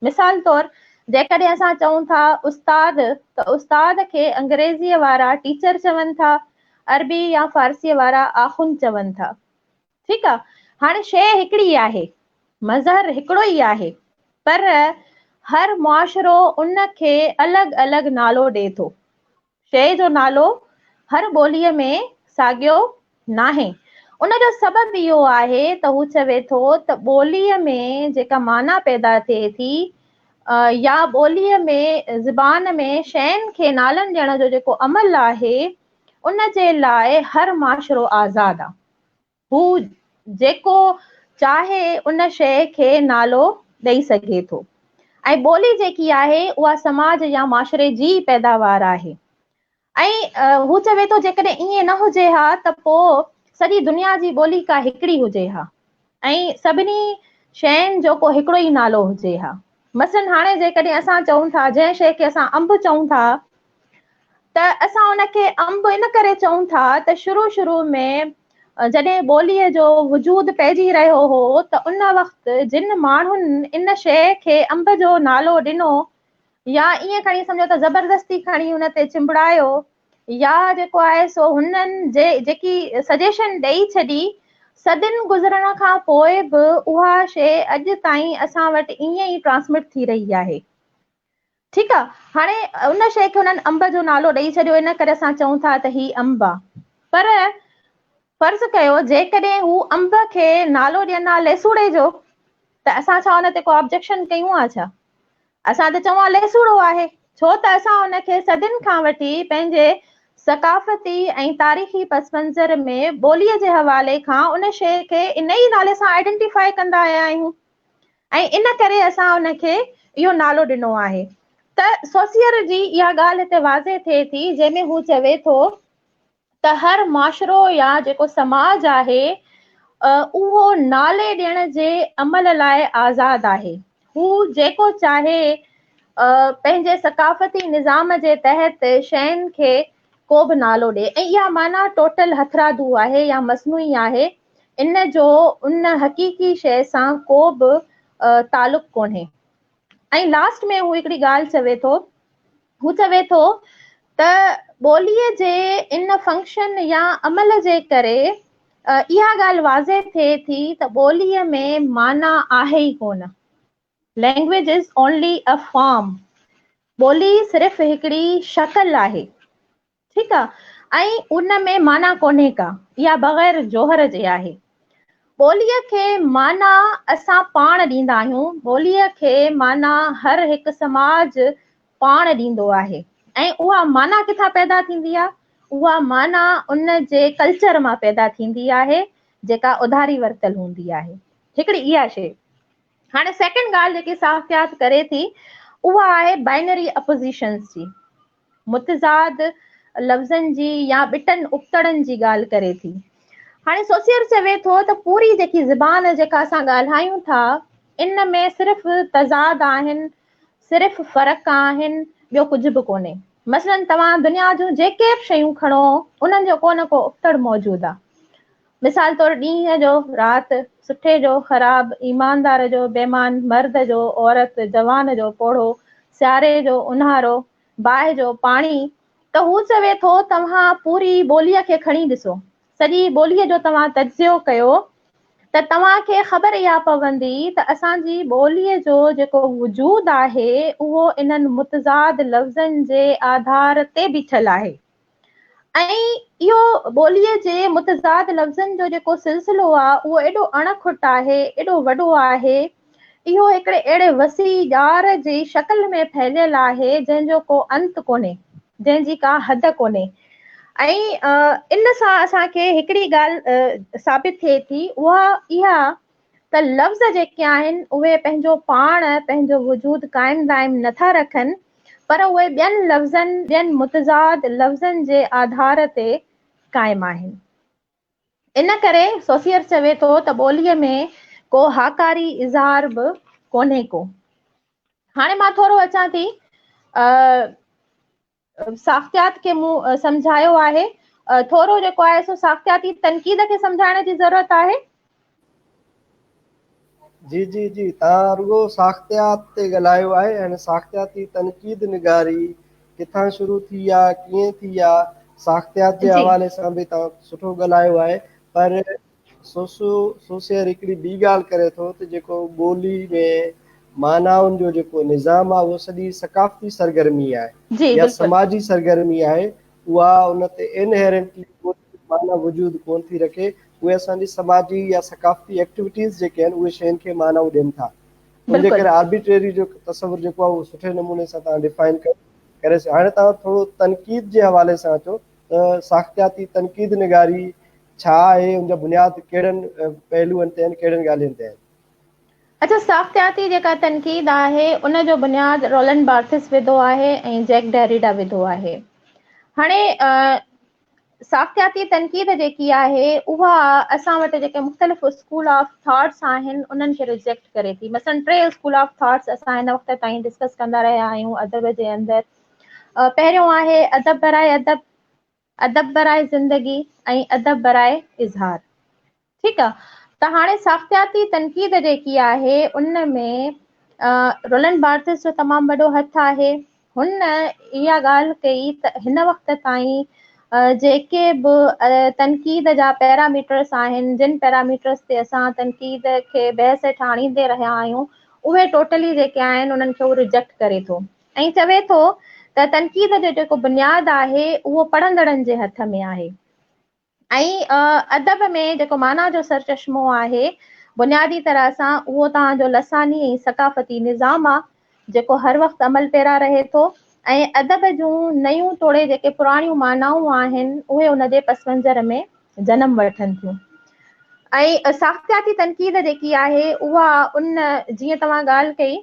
مثال طور جيڪڏهن اسان چئون ٿا استاد ته استاد کي انگريزيء وارا ٽيچر چون ٿا، عربي يا فارسيء وارا آخوند چون ٿا. ٺيڪ آ، هاڻي شيء هڪڙي آهي، مظهر هڪڙو ئي آهي، پر هر معاشرو ان کي الڳ الڳ نالو ڏئي ٿو. شيء جو نالو هر ٻوليء ۾ ساڳيو ناهي. ان جو سبب اهو آهي ته هو چوي ٿو ته ٻوليء ۾ جيڪا معنيٰ پيدا ٿئي ٿي يا ٻوليء ۾ زبان ۾ شين کي نالن ڏيڻ جو جيڪو عمل آهي ان جي لاء هر معاشرو آزاد آ. هو جيڪو چاهي ان شيء کي نالو ڏئي سگهي ٿو ۽ ٻولي جيڪي آهي اها سماج يا معاشري جي ئي پيداوار آهي ۽ هو چوي ٿو جيڪڏهن ائين نه هجي ها ته پوء سڄي دنيا جي ٻولي ڪا هڪڙي هجي ها ۽ سڀني شين جو ڪو هڪڙو ئي نالو هجي ها. مثلاً هاڻي جيڪڏهن اسان چئون ٿا جنهن شيء کي اسان انب چئون ٿا ته اسان ان کي انب ان ڪري چئون ٿا ته شروع شروع ۾ جڏهن ٻوليء جو وجود پئجي رهيو هو ته ان وقت جن ماڻهن ان شيء کي انب جو نالو ڏنو يا ائين کڻي سمجهو ته زبردستي کڻي ان تي چنبڙايو يا جيڪو آهي سو هنن جي جيڪي سجيشن ڏئي ڇڏي، صدين گذرڻ کان پوء به اها شيء اڄ تائين اسان وٽ ائين ئي ٽرانسمٽ ٿي رهي آهي. ٺيڪ آ، هاڻي ان شيء کي هنن انب جو نالو ڏئي ڇڏيو ان ڪري اسان چئون ٿا ته هي انب آ. پر فرض ڪيو جيڪڏهن هو انب کي نالو ڏين ها ليسوڙي جو ته اسان ڇا ان تي ڪو آبجيڪشن ڪيون ها ڇا؟ اسان ته چئون ها ليسوڙو آهي، ڇو ته اسان ان کي صدين کان وٺي پنهنجي ثقافتي ۽ تاريخي پس منظر ۾ ٻوليء جي حوالي کان ان شيء کي ان ئي نالي سان آئيڊنٽيفائي ڪندا آيا آهيون ۽ ان ڪري اسان ان کي اهو نالو ڏنو آهي ته سوسيئر جي اها ڳالهه هتي واضح ٿئي ٿي جنهن ۾ هو چوي ٿو ته هر معاشرو يا جيڪو سماج آهي اهو نالي ڏيڻ جي عمل لاء آزاد آهي. هو جيڪو چاهي پنهنجي ثقافتي نظام جي تحت شين کي ڪو به نالو ڏي ۽ اها معنيٰ ٽوٽل هٿرادو آهي يا مصنوعي آهي ان جو ان حقيقي شيء سان ڪو به تعلق ڪونهي. ۽ لاسٽ ۾ هو هڪڙي ڳالهه چوي ٿو هو چوي ٿو ته ٻوليء جي ان فنڪشن يا عمل جي ڪري اها ڳالهه واضح ٿئي ٿي ته ٻوليء ۾ معنيٰ آهي ئي ڪونه. Language is only a form. ٻولي صرف هڪڙي شڪل آهي. ٺيڪ آ ۽ ان ۾ معنيٰ ڪونهي ڪا، اها بغير جوهر جي آهي. ٻوليء کي معنيٰ اسان پاڻ ڏيندا آهيون، ٻوليء کي معنيٰ هر هڪ سماج پاڻ ڏيندو آهي ۽ اها معنيٰ ڪٿان پيدا ٿيندي آ؟ اها معنيٰ ان جي ڪلچر مان پيدا ٿيندي آهي، جيڪا اڌاري ورتل هوندي آهي. هڪڙي اها شيء. هاڻي سيڪنڊ ڳالهه جيڪي ساختيات ڪري ٿي، اها آهي بائنري اپوزيشنز جي. متضاد لفظن جي يا ٻٽن ابتڙن جي ڳالهه ڪري ٿي. هاڻي سوسيئر چوي ٿو ته پوري جيڪي زبان جيڪا اسان ڳالهايون ٿا ان ۾ صرف تضاد آهن، صرف فرق آهن، ٻيو ڪجهه به ڪونهي. مثلاً توهان دنيا جون جيڪي به شيون کڻو انهن جو ڪو نه ڪو ابتڙ موجود آ. مثال طور ڏينهن جو رات، سٺي جو خراب، ايماندار جو بيمان، مرد جو عورت، جوان جو پوڙهو، سياري جو اونهارو، باهه جو پاڻي ته هو چوي ٿو توهان پوري ٻوليء کي کڻي ڏسو، سڄي ٻوليء جو توهان تجزيو ڪيو ته توهان کي خبر اها پوندي ته اسان جي ٻوليء جو جيڪو وجود آهي اهو انهن متضاد لفظن جي آڌار تي بيٺل آهي ۽ اهو ٻوليء جي متضاد لفظن جو جيڪو سلسلو آهي اهو ايڏو اڻ کٽ آهي، ايڏو وڏو آهي، اهو هڪڙي اهڙي وسيع ڄار جي شڪل ۾ ڦهليل آهي جنهن جو ڪو انت ڪونهي، جنهن جي ڪا حد ڪونهي. ۽ ان سان اسان کي هڪڙي ڳالهه ثابت ٿئي ٿي اها اها ته لفظ جيڪي آهن اهي پنهنجو پاڻ پنهنجو وجود قائم دائم نٿا رکن پر اهي ٻين لفظن ٻين متضاد لفظن جي آڌار تي قائم آهن. ان ڪري سوسيئر چوي ٿو ته ٻوليء ۾ ڪو هاڪاري اظهار به ڪونهي ڪو. هاڻي مان ٿورو اچان ٿي ساختيات کي مون سمجهايو آهي ٿورو جيڪو آهي سو ساختياتي تنقيد کي سمجهائڻ جي ضرورت آهي. جي جي جي توهان رڳو ساختيات تي ڳالهايو آهي ۽ ساختياتي تنقيد نگاري ڪٿان شروع ٿي آ ڪيئن ٿي آ ساختيات جي حوالي سان به توهان سٺو ڳالهايو آهي پر سوسو سوسيئر هڪڙي ٻي ڳالهه ڪري ٿو ته جيڪو ٻولي ۾ معنائن جو جيڪو نظام آهي اهو سڄي ثقافتي سرگرمي آهي يا سماجي سرگرمي آهي اها ان تي انهيرنٽلي معنيٰ وجود ڪونه ٿي رکي اهي اسان جي سماجي يا ثقافتي ايڪٽيوٽيز جيڪي آهن اهي شين کي معنائون ڏين ٿا ان جي ڪري آربيٽريري جو تصور جيڪو آهي اهو سٺي نموني سان توهان ڊفائن ڪري هاڻي توهان ٿورو تنقيد جي حوالي سان اچو ته ساختياتي تنقيد نگاري ڇا آهي، ان جا بنياد ڪهڙن پهلوئن تي آهن، ڪهڙين ڳالهين تي آهن؟ اڇا ساختياتي جيڪا تنقيد آهي ان جو بنياد رولنڊ بارٿس وڌو آهي ۽ جيڪ ڊيريڊا وڌو آهي. هاڻي ساختياتي تنقيد جيڪي آهي اها اسان وٽ جيڪي مختلف اسڪول آف ٿاٽس آهن انهن کي ريجيڪٽ ڪري ٿي. مثلاً ٽي اسڪول آف ٿاٽس اسان هن وقت تائين ڊسڪس ڪندا رهيا آهيون ادب جي اندر. پهريون آهي ادب براء ادب، ادب براء زندگي ۽ ادب براء اظهار. ٺيڪ آ ته هاڻي ساختياتي تنقيد جيڪي آهي ان ۾ رولنڊ بارٿس جو تمام وڏو هٿ آهي. هن اها ڳالهه ڪئي ته هن وقت تائين جيڪي به تنقيد جا پيراميٽرس آهن جن پيراميٽرس تي اسان تنقيد کي بحث هيٺ آڻيندي رهيا آهيون اهي ٽوٽلي جيڪي آهن انهن کي هو ريجيڪٽ ڪري ٿو. ۽ چوي ٿو ته تنقيد جو جيڪو بنياد آهي اهو پڙهندڙن جي هٿ ۾ آهي ۽ ادب ۾ جيڪو معنيٰ جو سرچشمو آهي بنيادي طرح سان اهو توهان جو لساني ۽ ثقافتي نظام آ جيڪو هر وقت عمل پيرا رهي ٿو ۽ ادب جون نيون توڙي جيڪي پراڻيون معنائون آهن اهي ان جي پس منظر ۾ جنم وٺن ٿيون ۽ ساختياتي تنقيد جيڪي آهي اها ان جيئن توهان ڳالهه ڪئي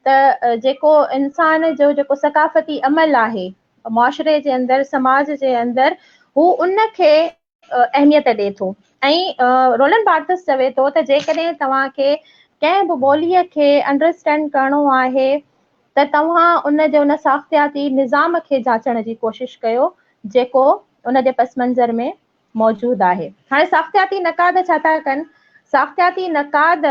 ته جيڪو انسان جو جيڪو ثقافتي عمل آهي معاشري جي اندر سماج جي اندر هو ان کي اهميت ڏي ٿو ۽ رولن بارٿس چوي ٿو ته جيڪڏهن توهان کي ڪنهن به ٻوليء کي انڊرسٽينڊ ڪرڻو آهي ته توهان ان جي ان ساختياتي نظام کي جاچڻ جي ڪوشش ڪيو جيڪو ان جي پس منظر ۾ موجود آهي. هاڻي ساختياتي نقاد ڇا ٿا ڪن؟ ساختياتي نقاد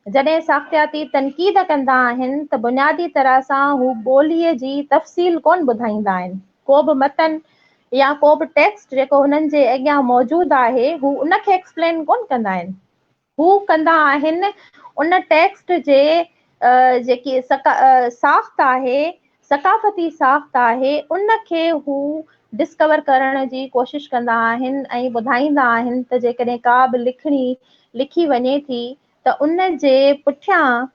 جڏهن ساختياتي تنقيد ڪندا آهن ته بنيادي طرح سان هو ٻوليء جي تفصيل ڪونه ٻڌائيندا آهن. ڪو به متن يا ڪو به ٽيڪسٽ جيڪو هنن جي اڳيان موجود آهي هو ان کي ايڪسپلين ڪونه ڪندا آهن. هو ڪندا آهن ان ٽيڪسٽ جي جيڪي ساخت آهي، ثقافتي ساخت آهي، ان کي هو ڊسڪور ڪرڻ جي ڪوشش ڪندا آهن ۽ ٻڌائيندا آهن ته جيڪڏهن ڪا به لکڻي لکي وڃي ٿي ته ان جي پٺيان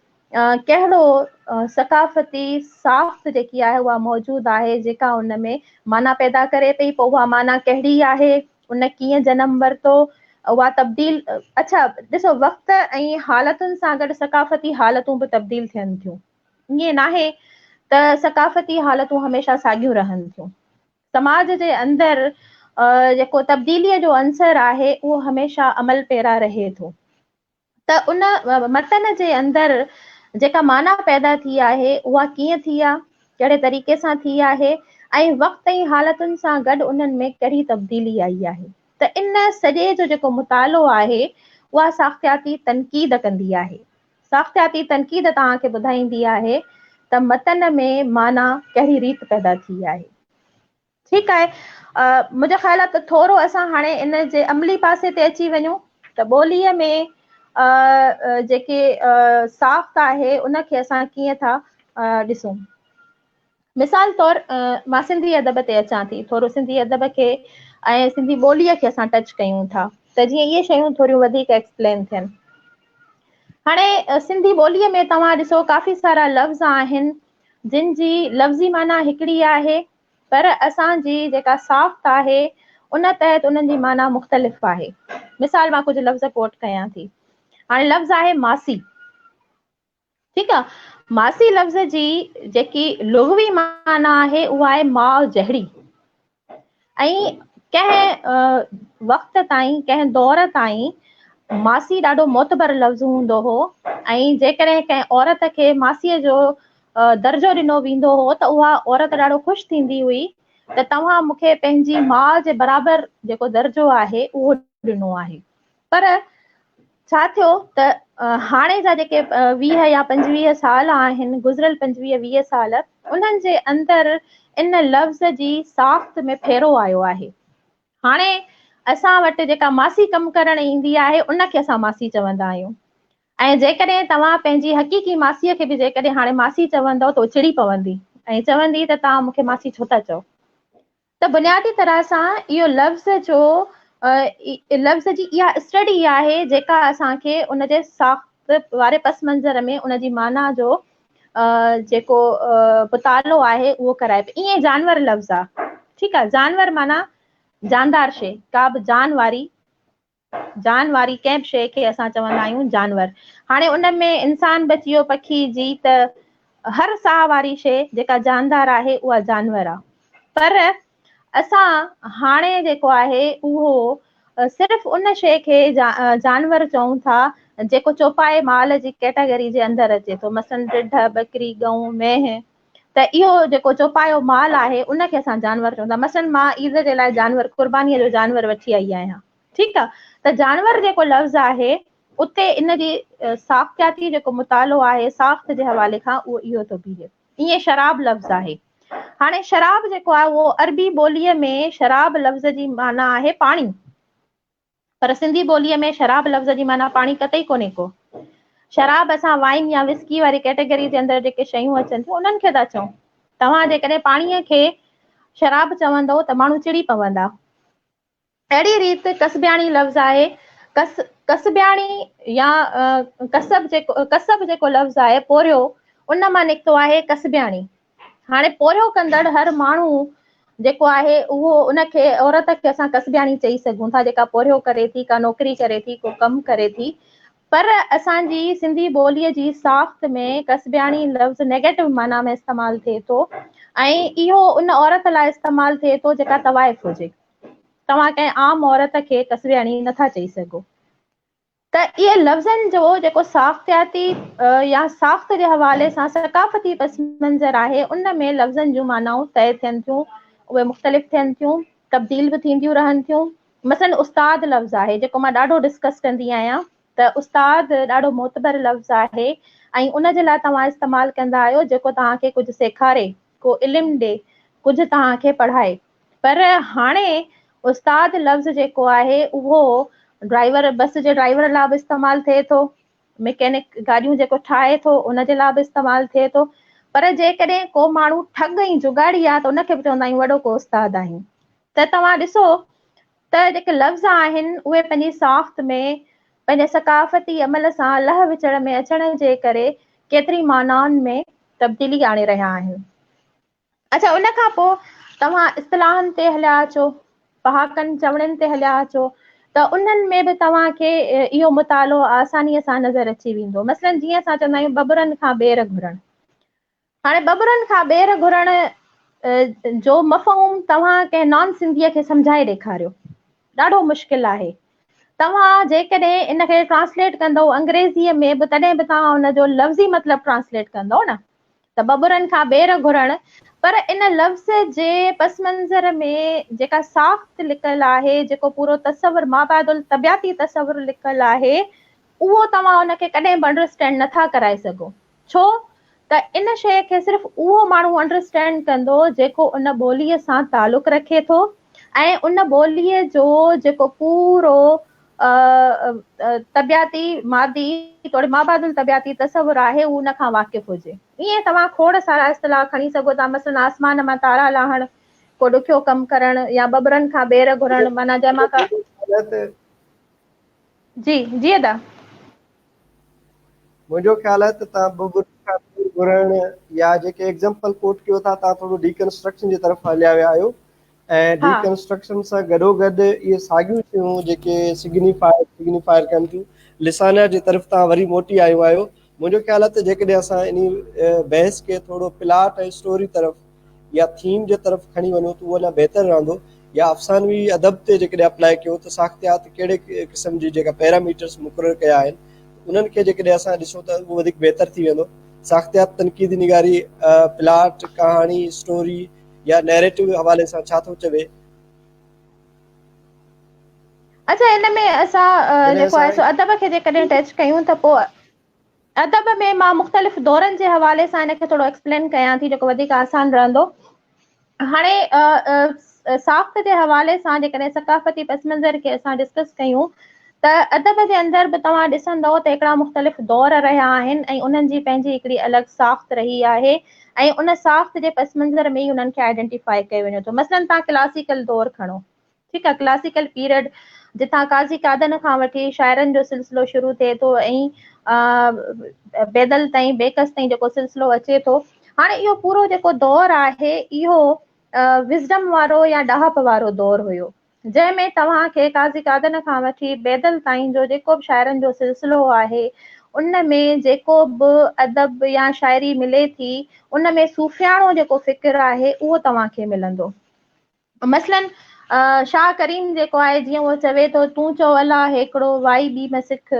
ڪهڙو ثقافتي ساخت جيڪي آهي اها موجود آهي جيڪا ان ۾ معنيٰ پيدا ڪري پئي پوء اها معنيٰ ڪهڙي آهي ان ڪيئن جنم ورتو اها تبديل اڇا ڏسو وقت ۽ حالتن سان گڏ ثقافتي حالتون به تبديل ٿين ٿيون ائين ناهي ته ثقافتي حالتون هميشه ساڳيون رهن ٿيون سماج جي اندر جيڪو تبديليء جو عنصر آهي اهو هميشه عمل پيرا رهي ٿو ته ان متن جي اندر جيڪا معنيٰ پيدا ٿي آهي اها ڪيئن ٿي آ، ڪهڙي طريقي سان ٿي آهي ۽ وقت ۽ حالتن سان گڏ انهن ۾ ڪهڙي تبديلي آئي آهي ته ان سڄي جو جيڪو مطالعو آهي اها ساختياتي تنقيد ڪندي آهي. ساختياتي تنقيد توهان کي ٻڌائيندي آهي ته متن ۾ معنيٰ ڪهڙي ريت پيدا ٿي آهي. ٺيڪ آهي منهنجو خيال آهي ته ٿورو اسان هاڻي ان جي عملي پاسي تي اچي وڃون ته ٻوليء ۾ جيڪي ساخت آهي ان کي اسان ڪيئن ٿا ڏسون. مثال طور مان سنڌي ادب تي اچان ٿي، ٿورو سنڌي ادب کي ۽ سنڌي ٻوليء کي اسان ٽچ ڪيون ٿا ته جيئن اهي شيون ٿوريون وڌيڪ ايڪسپلين ٿين. هاڻي سنڌي ٻوليء ۾ توهان ڏسو ڪافي سارا لفظ آهن جن جي لفظي معنيٰ هڪڙي آهي پر اسان جي جيڪا ساخت آهي ان تحت انهن جي معنيٰ مختلف آهي. مثال مان ڪجهه لفظ ڪوٽ ڪيان ٿي. هاڻي لفظ آهي ماسي. ٺيڪ آ، ماسي لفظ جي جيڪي لغوي معنيٰ آهي اها آهي ماء جهڙي ۽ ڪنهن وقت تائين ڪنهن دور تائين ماسي ڏاڍو معتبر لفظ هوندو هو ۽ جيڪڏهن ڪنهن عورت کي ماسيء جو درجو ڏنو ويندو هو ته اها عورت ڏاڍو خوش ٿيندي هئي ته توهان مون کي پنهنجي ماء جي برابر جيڪو درجو آهي اهو ڏنو آهي. پر ڇا ٿيو ته هاڻي جا جيڪي 20 يا 25 سال آهن، گذريل 25 20 سال، انهن جي اندر ان لفظ جي ساخت ۾ ڦيرو آيو آهي. هاڻي اسان وٽ جيڪا ماسي ڪم ڪرڻ ايندي آهي ان کي اسان ماسي چوندا آهيون ۽ جيڪڏهن توهان پنهنجي حقيقي ماسيء کي به جيڪڏهن هاڻي ماسي چوندؤ ته چڙي پوندي ۽ چوندي ته توهان مون کي ماسي ڇو ٿا چئو؟ ته بنيادي طرح سان اهو لفظ جو لفظ جي اها اسٽڊي آهي جيڪا اسان کي ان جي ساخت واري پس منظر ۾ ان جي معنيٰ جو جيڪو مطالعو آهي اهو ڪرائي پئي. ائين جانور لفظ آ، ٺيڪ آ، جانور معنيٰ جاندار شيء، ڪا به جان واري، جان واري ڪنهن به شيء کي اسان چوندا آهيون جانور. هاڻي ان ۾ انسان به اچي ويو، پکي، جيت، هر ساهه واري شيء جيڪا جاندار آهي اها جانور آ. پر اسان هاڻي جيڪو آهي اهو صرف ان شيء کي جانور چئون ٿا جيڪو چوپائي مال جي ڪيٽيگري جي اندر اچي ٿو. مثلاً رڍ، ٻڪري، ڳئون، مينهن، ته اهو جيڪو چوپايو مال آهي ان کي اسان جانور چئون ٿا. مثلاً مان عيد جي لاء جانور قربانيء جو جانور وٺي آئي آهيان. ٺيڪ آ، ته جانور جيڪو لفظ آهي اتي ان جي ساختياتي جيڪو مطالعو آهي ساخت جي حوالي کان اهو اهو ٿو بيهي. ائين شراب لفظ آهي. هاڻي شراب جيڪو آهي اهو عربي ٻوليء ۾ شراب لفظ جي معنيٰ آهي پاڻي. پر سنڌي ٻوليء ۾ شراب لفظ جي معنيٰ پاڻي قطعي ڪونهي ڪو. شراب اسان وائن يا وسڪي واري ڪيٽيگري جي اندر جيڪي شيون اچن ٿيون انهن کي ٿا چئون. توهان جيڪڏهن پاڻيء کي شراب چوندؤ ته ماڻهو چڙي پوندا. اهڙي ريت ڪسبياڻي لفظ آهي. ڪس ڪسبياڻي يا ڪسب جيڪو ڪسب جيڪو لفظ آهي پورهيو ان مان نڪتو آهي ڪسبياڻي. هاڻي پورهيو ڪندڙ هر ماڻهو جيڪو آهي اهو ان کي عورت کي اسان ڪسبياڻي چئي سگهون ٿا جيڪا پورهيو ڪري ٿي، ڪا نوڪري ڪري ٿي، ڪو ڪم ڪري ٿي. پر اسان جي سنڌي ٻوليء جي ساخت ۾ ڪسبياڻي لفظ نيگيٽو معنيٰ ۾ استعمال ٿئي ٿو ۽ اهو ان عورت لاء استعمال ٿئي ٿو جيڪا طوائف هجي. توهان ڪنهن عام عورت کي ڪسبياڻي نٿا چئي سگهو. ته اهي لفظن جو جيڪو ساختياتي يا ساخت جي حوالي سان ثقافتي پس منظر آهي ان ۾ لفظن جون معنائون طئي ٿين ٿيون، اهي مختلف ٿين ٿيون، تبديل به ٿينديون رهن ٿيون. مثلاً استاد لفظ آهي جيڪو مان ڏاڍو ڊسڪس ڪندي آهيان ته استاد ڏاڍو معتبر لفظ آهي ۽ ان جي لاء توهان استعمال ڪندا آهيو جيڪو توهان کي ڪجهه سيکاري، ڪو علم ڏي، ڪجهه توهان کي پڙهائي. پر هاڻي استاد لفظ جيڪو آهي اهو ڊرائيور بس جي ڊرائيور لاء به استعمال ٿئي ٿو، مڪينڪ گاڏيون جيڪو ٺاهي ٿو ان جي لاء به استعمال ٿئي ٿو، پر جيڪڏهن ڪو ماڻهو ٺڳ ۽ جڳاڙي آهي ته ان کي به چوندا آهيون وڏو ڪو استاد آهين. ته توهان ڏسو ته جيڪي لفظ آهن اهي پنهنجي ساخت ۾ پنهنجي ثقافتي عمل سان لهه وچڙ ۾ اچڻ جي ڪري ڪيتري معنائن ۾ تبديلي آڻي رهيا آهن. اڇا ان کان پوء توهان اصطلاحن تي هليا اچو، پهاڪن چوڻين تي هليا اچو ته انهن ۾ به توهان کي اهو مطالعو آسانيء سان نظر اچي ويندو. مثلاً جيئن اسان چوندا آهيون ٻٻرن کان ٻير گهرڻ. هاڻي ٻٻرن کان ٻير گهرڻ جو مفهوم توهان ڪنهن نان سنڌيء کي سمجهائي ڏيکاريو. ڏاڍو مشڪل آهي. توهان جيڪڏهن ان کي ٽرانسليٽ ڪندؤ انگريزيء ۾ به تڏهن به توهان ان جو لفظي مطلب ٽرانسليٽ ڪندؤ نه. ته ٻٻرن کان ٻير گهرڻ، پر ان لفظ جي پس منظر ۾ جيڪا ساخت لڪل آهي، جيڪو پورو تصور مابعد الطبعياتي تصور لڪل آهي، اهو توهان ان کي ڪڏهن به انڊرسٽينڊ نه ٿا ڪرائي سگهو. ڇو ته ته ان شيء کي صرف اهو ماڻهو انڊرسٽينڊ ڪندو جيڪو ان ٻوليء سان تعلق رکي ٿو ۽ ان ٻوليء جو جيڪو پورو طبيعاتي، مادي توڙي مابعد الطبيعاتي تصور آهي هو ان کان واقف هجي. ائين توهان کوڙ سارا اصطلاح کڻي سگهو ٿا مثلاً آسمان مان تارا لاهڻ، ڪو ڏکيو ڪم ڪرڻ يا ٻٻرن کان ٻير گهرڻ معنيٰ جنهن مان ڪا جي جي ادا. منهنجو خيال آهي ته توهان ٻٻرن کان ٻير گهرڻ يا جيڪي ايگزامپل ڪوٽ ڪيو ٿا توهان ٿورو ڊيڪنسٽرڪشن جي طرف هليا ويا آهيو ۽ ڊيڪنسٽرڪشن سان گڏوگڏ اهي ساڳيون شيون جيڪي سگنيفائر سگنيفائر ڪن ٿيون لسانيات جي طرف توهان وري موٽي آيو آهيو. منهنجو خيال آهي ته جيڪڏهن اسان انهي بحث کي ٿورو پلاٽ ۽ اسٽوري طرف يا ٿيم جي طرف کڻي وڃون ته اهو اڃا بهتر رهندو يا افسانوي ادب تي جيڪڏهن اپلائي ڪيون ته ساختيات ڪهڙي قسم جي جيڪا پيراميٽرس مقرر ڪيا آهن انهن کي جيڪڏهن اسان ڏسون ته اهو وڌيڪ بهتر ٿي ويندو. ساختيات تنقيدي نگاري پلاٽ، ڪهاڻي، اسٽوري يا نيريٽو حوالي سان ڇا ٿو چوي؟ اڇا ان ۾ اسان جيڪو آهي سو ادب کي جيڪڏهن ٽچ ڪيون ته پوء ادب ۾ مان مختلف دورن جي حوالي سان ان کي ٿورو ايڪسپلين ڪيان ٿي جيڪو وڌيڪ آسان رهندو. هاڻي ساخت جي حوالي سان جيڪڏهن ثقافتي پس منظر کي اسان ڊسڪس ڪيون ته ادب جي اندر به توهان ڏسندؤ ته هڪڙا مختلف دور رهيا آهن ۽ انهن جي پنهنجي هڪڙي الڳ ساخت رهي آهي ۽ ان ساخت جي پس منظر ۾ ئي انهن کي آئيڊينٽيفائي ڪيو وڃي ٿو. مثلاً توهان ڪلاسيڪل دور کڻو، ٺيڪ آهي، ڪلاسيڪل پيريڊ جتان قاضي قادن کان وٺي شاعرن جو سلسلو شروع ٿئي ٿو ۽ بيدل تائين، بيڪس تائين جيڪو سلسلو اچي ٿو. هاڻي اهو پورو جيڪو دور آهي اهو وزڊم وارو يا ڏاهپ وارو دور هيو، جنهن ۾ توهان کي قاضي قادن کان وٺي بيدل تائين جو جيڪو به شاعرن جو سلسلو آهي ان ۾ جيڪو به ادب يا شاعري ملي ٿي ان ۾ صوفياڻو جيڪو فڪر آهي اهو توهان کي ملندو. مثلاً شاهه ڪريم جيڪو آهي جيئن اهو چوي ٿو تون چئو الله هيڪڙو وائي ٻي م سک،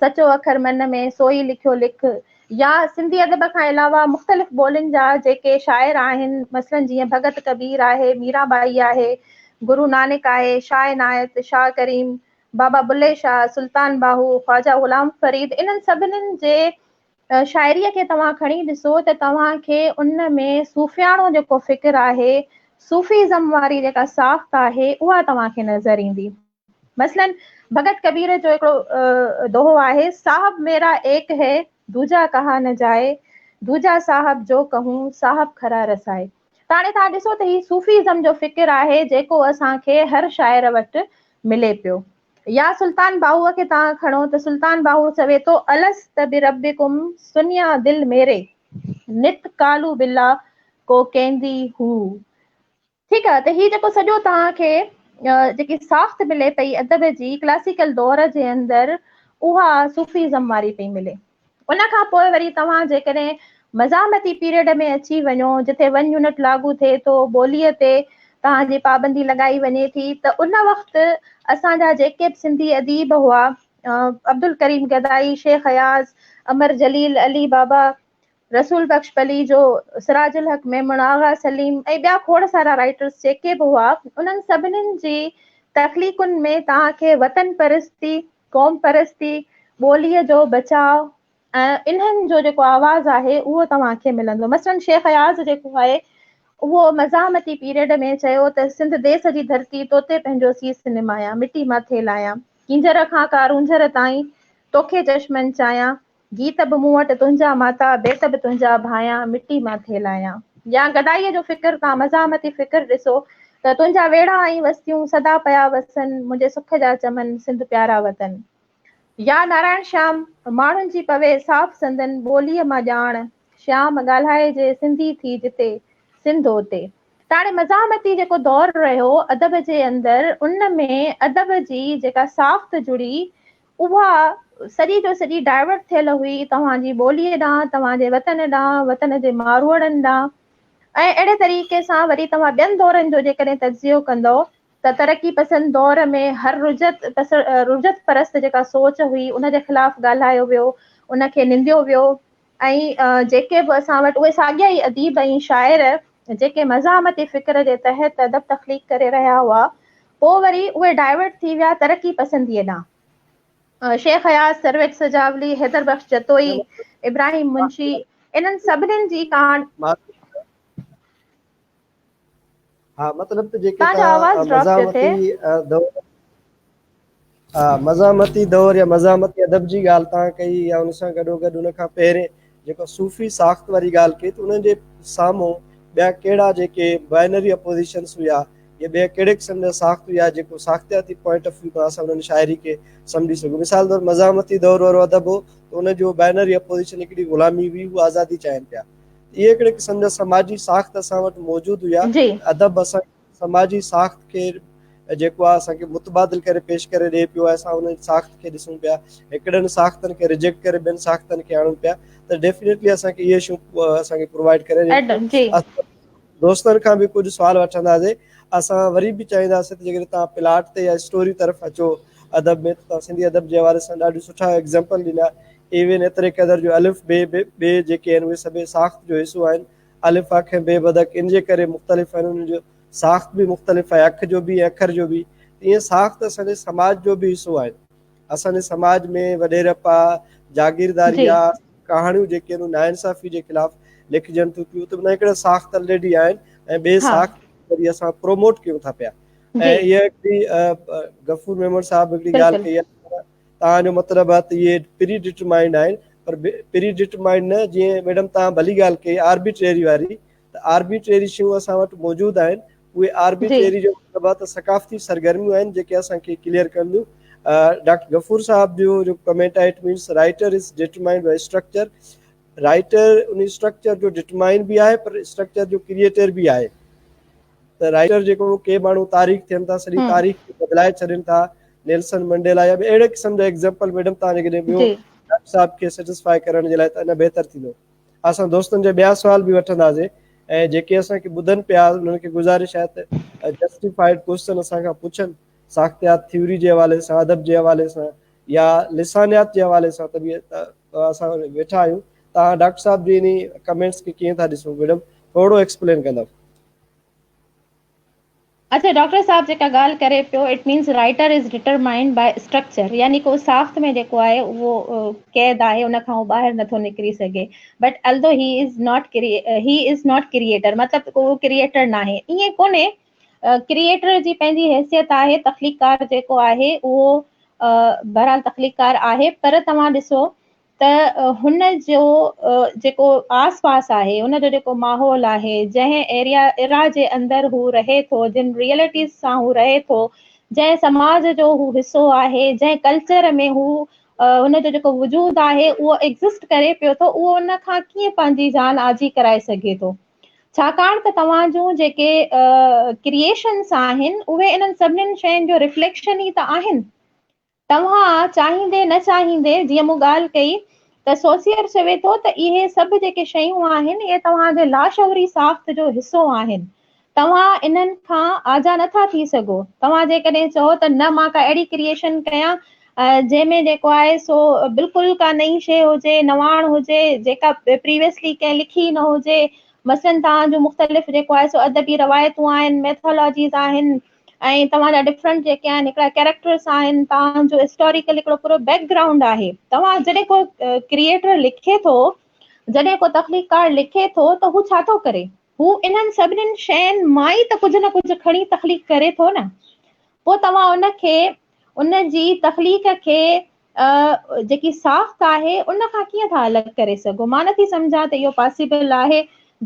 سچو اکر من ۾ سوئي لکيو لک يا سنڌي ادب کان علاوه مختلف ٻولين جا جيڪي شاعر آهن مثلاً جيئن ڀڳت ڪبير آهي، ميران ٻائي آهي، گرو نانڪ آهي، شاهه عنايت، شاهه ڪريم، بابا بلهي شاهه، سلطان باهو، خواجه غلام فريد انهن سڀني جي شاعريء کي توهان کڻي ڏسو ته توهان کي ان ۾ صوفياڻو جيڪو فڪر آهي، صوفيزم واري جيڪا ساخت آهي، اها توهان کي نظر ايندي. مثلاً ڀڳت ڪبير جو هڪڙو دوهو آهي، صاحب ميرا ايڪ هي، دوجا ڪها نه جائي، دوجا صاحب جو ڪهون، صاحب کرا رسائي. ته هاڻي توهان ڏسو ته هي صوفيزم جو فڪر آهي، جيڪو اسان کي هر شاعر وٽ ملي پيو. يا سلطان باهوء کي توهان کڻو ته سلطان باهو چوي ٿو، الست بربڪم سنيا دل ميري، نت قالو بلا ڪو ڪيندي هو. ٺيڪ آ ته هي جيڪو سڄو توهان کي جيڪي ساخت ملي پئي ادب جي ڪلاسيڪل دور جي اندر اها صوفيزم واري پئي ملي. ان کان پوء وري توهان جيڪڏهن مزاحمتي پيريڊ ۾ اچي وڃو جتي ون يونٽ لاڳو ٿئي ٿو، ٻوليء تي توهان جي پابندي لڳائي وڃي ٿي ته ان وقت اسان جا جيڪي به سنڌي اديب هئا، عبدالڪريم گدائي، شيخ اياز، امر جليل، علي بابا، رسول بخش پليجو، سراج الحق ميمڻ، آغا سليم ۽ ٻيا کوڙ سارا رائيٽرس جيڪي به هئا انهن سڀني جي تخليقن ۾ توهان کي وطن پرستي، قوم پرستي، ٻوليء جو بچاء ۽ انهن جو جيڪو آواز آهي اهو توهان کي ملندو. مثلاً شيخ اياز جيڪو آهي اهو مزاحمتي پيريڊ ۾ چيو ته سنڌ ديس جي ڌرتي توتي پنهنجو سيس نمايان، مٽي ماٿي لايان، ڪينجهر کان ڪارونجهر تائين توکي چشمن چايان، گيت به مون وٽ تنهنجا ماتا، بيت به تنهنجا ڀايان، مٽي ماٿي لايان. يا گدائيء جو فڪر تان مزاحمتي فڪر ڏسو ته تنهنجا ويڙها ۽ وستيون سدا پيا وسن، منهنجي سک جا چمن، سنڌ پيارا وطن. يا نارائڻ شيام، ماڻهن جي پوي صاف سندن ٻوليء مان ڄاڻ، شيام ڳالهائجي سنڌي ٿي جتي، سنڌ اتي. ته هاڻي مزاحمتي جيڪو دور رهيو ادب جي اندر، ان ۾ ادب جي جيڪا ساخت جڙي، اها سڄي جو سڄي ڊائيورٽ ٿيل هئي توهان جي ٻوليء ڏانهن، توهان جي وطن ڏانهن، وطن جي ماروئڙن ڏانهن ۽ اهڙي طريقي سان وري توهان ٻين دورن جو جيڪڏهن تجزيو ڪندؤ ته ترقي پسند دور ۾ هر رجعت رجعت پرست جيڪا سوچ هئي ان جي خلاف ڳالهايو ويو، ان کي ننديو ويو ۽ جيڪي به اسان وٽ اهي ساڳيا ئي اديب ۽ شاعر جيڪي مزاحمتي فڪر جي تحت ادب تخليق ڪري رهيا هئا پوء وري اهي ڊائيورٽ ٿي ويا ترقي پسنديء ڏانهن. شيخ اياز، سرويچ سجاولي، حيدر بخش جتوئي، ابراهيم منشي. انهن سڀنين جي ڪهاڻي. ها مطلب ته جيڪي توهان مزاحمتي دور ها مزاحمتي دور يا مزاحمتي ادب جي ڳالهه توهان ڪئي يا ان سان گڏو گڏ ان کان پهرين جيڪو صوفي ساخت واري ڳالهه ڪئي ته انهن جي سامهون ٻيا ڪهڙا جيڪي بائنري اپوزيشنس هيا يا ٻيا ڪهڙي قسم جا ساخت هيا جيڪو ساختياتي پوائنٽ آف ويو کان اسان انهن شاعري کي سمجهي سگهون. مثال طور مزاحمتي دور وارو ادب هو ته ان جو بائنري اپوزيشن هڪڙي غلامي هئي هو آزادي چاهين پيا. اهي هڪڙي قسم جا سماجي ساخت اسان وٽ موجود هيا. ادب اسان سماجي ساخت کي جيڪو آهي اسان کي متبادل ڪري پيش ڪري ڏئي پيو ۽ اسان ان ساخت کي ڏسون پيا هڪڙن ساختن کي ريجيڪٽ ڪري ٻين ساختن کي آڻون پيا ته ڊيفينيٽلي اسان کي اهي شيون اسان کي پرووائڊ ڪري دوستن کان به ڪجهه سوال وٺنداسين اسان وري به چاهينداسين ته جيڪڏهن توهان پلاٽ تي يا اسٽوري طرف اچو ادب ۾ ته توهان سنڌي ادب جي حوالي سان ڏاڍيون سٺا ايگزامپل ڏنا ايون ايتري قدر جو الف بي بي جيڪي آهن اهي سڀئي ساخت جو حصو آهن الف اک ۽ بي بدڪ ان جي ڪري مختلف آهن انهن جو ساخت به مختلف آهي اک جو به ۽ اکر جو به ائين ساخت اسان جي سماج جو به حصو آهن اسان جي سماج ۾ وڏيرپ آ جاگيرداري آ ڪهاڻيون جيڪي آهن ناانصافي جي خلاف لکجن ٿيون پيون ته هڪڙا ساخت الريڊي آهن ۽ ٻي ساخت وري اسان پروموٽ ڪيون ٿا پيا ۽ اها هڪڙي غفور ميمڻ صاحب هڪڙي ڳالهه ڪئي آهي توهان جو مطلب آهي ته اهي پري ڊٽرمائنڊ آهن پر پري ڊٽرمائنڊ نه جيئن ميڊم توهان ڀلي ڳالهه ڪئي آربيٽريري واري ته آربيٽريري شيون اسان وٽ موجود آهن اهي آربيٽريري جو مطلب آهي ته ثقافتي سرگرميون آهن جيڪي اسان کي ڪليئر ڪنديون ڊاڪٽر غفور صاحب جو جو ڪمينٽ آهي it means writer is determined by structure writer in structure جو ڊٽرمائن به آهي پر اسٽرڪچر جو ڪريئيٽر به آهي ته رائيٽر جيڪو ڪي ماڻهو تاريخ ٿين ٿا سڄي تاريخ کي بدلائي ڇڏين ٿا نيلسن منڊيلا يا اهڙي قسم جا ايگزامپل ميڊم تان جيڪڏهن ٻيو ڊاڪٽر صاحب کي سيٽسفائي ڪرڻ جي لاء ته اڃا بهتر ٿيندو اسان دوستن جا ٻيا سوال به وٺنداسين ۽ جيڪي اسان کي ٻڌن پيا انهن کي گذارش آهي ته جسٽيفائيڊ ڪوشچن اسان کان پڇن ساختيات ٿيوري جي حوالي سان ادب جي حوالي سان يا لسانيات جي حوالي سان ته به اسان ويٺا آهيون توهان ڊاڪٽر صاحب جي انهي ڪمينٽس کي ڪيئن ٿا ڏسو ميڊم ٿورو ايڪسپلين ڪندؤ. اڇا ڊاڪٽر صاحب جيڪا ڳالهه ڪري پيو it means writer is determined by structure يعني ڪو ساخت ۾ جيڪو آهي اهو قيد آهي ان کان هو ٻاهر نٿو نڪري سگهي but although he is not he is not creator مطلب ڪو ڪريئيٽر ناهي ائين ڪونهي ڪريئيٽر جي پنهنجي حيثيت آهي تخليقڪار جيڪو آهي اهو بهرحال تخليقڪار آهي پر توهان ڏسو ته هن جو جيڪو آس پاس آهي، ان جو جيڪو ماحول آهي، جنهن ايريا ايرا جي اندر هو رهي ٿو، جن ريئلٽيز سان هو رهي ٿو، جنهن سماج جو هو حصو آهي، جنهن ڪلچر ۾ هو هن جو جيڪو وجود آهي اهو ايگزسٽ ڪري پيو ٿو، اهو ان کان ڪيئن پنهنجي جان آجي ڪرائي سگهي ٿو؟ ڇاڪاڻ ته توهان جون جيڪي ڪريئيشنس آهن، اهي انهن سڀنين شين جو رفليڪشن ئي ته آهن. توهان چاهيندي نه چاهيندي، جيئن مون ڳالهه ڪئي ته سوسيئر چوي ٿو ته اهي سڀ جيڪي شيون آهن، اهي توهان جي لاشعوري ساخت جو حصو آهن. توهان انهن کان آجا نه ٿا ٿي سگهو. توهان جيڪڏهن چئو ته نه مان ڪا اهڙي ڪريئيشن ڪيان جنهن ۾ جيڪو آهي سو بلڪل ڪا نئين شيء هجي، نواڻ هجي، جيڪا پريويسلي ڪنهن لکي نه هجي. مثلاً توهان جون مختلف جيڪو آهي سو ادبي روايتون آهن، ميٿالاجيز آهن، ۽ توهان جا ڊفرنٽ جيڪي آهن هڪڙا ڪيريڪٽرس آهن توهان جو هسٽاريڪل هڪڙو پورو بيڪ گرائونڊ آهي توهان جڏهن ڪو ڪريئيٽر لکي ٿو جڏهن ڪو تخليقڪار لکي ٿو ته هو ڇا ٿو ڪري هو انهن سڀنين شين مان ئي ته ڪجهه نه ڪجهه کڻي تخليق ڪري ٿو نه پوء توهان ان کي ان جي تخليق کي جيڪي ساخت آهي ان کان ڪيئن ٿا الڳ ڪري سگهو مان نٿي سمجهان ته اهو پاسيبل آهي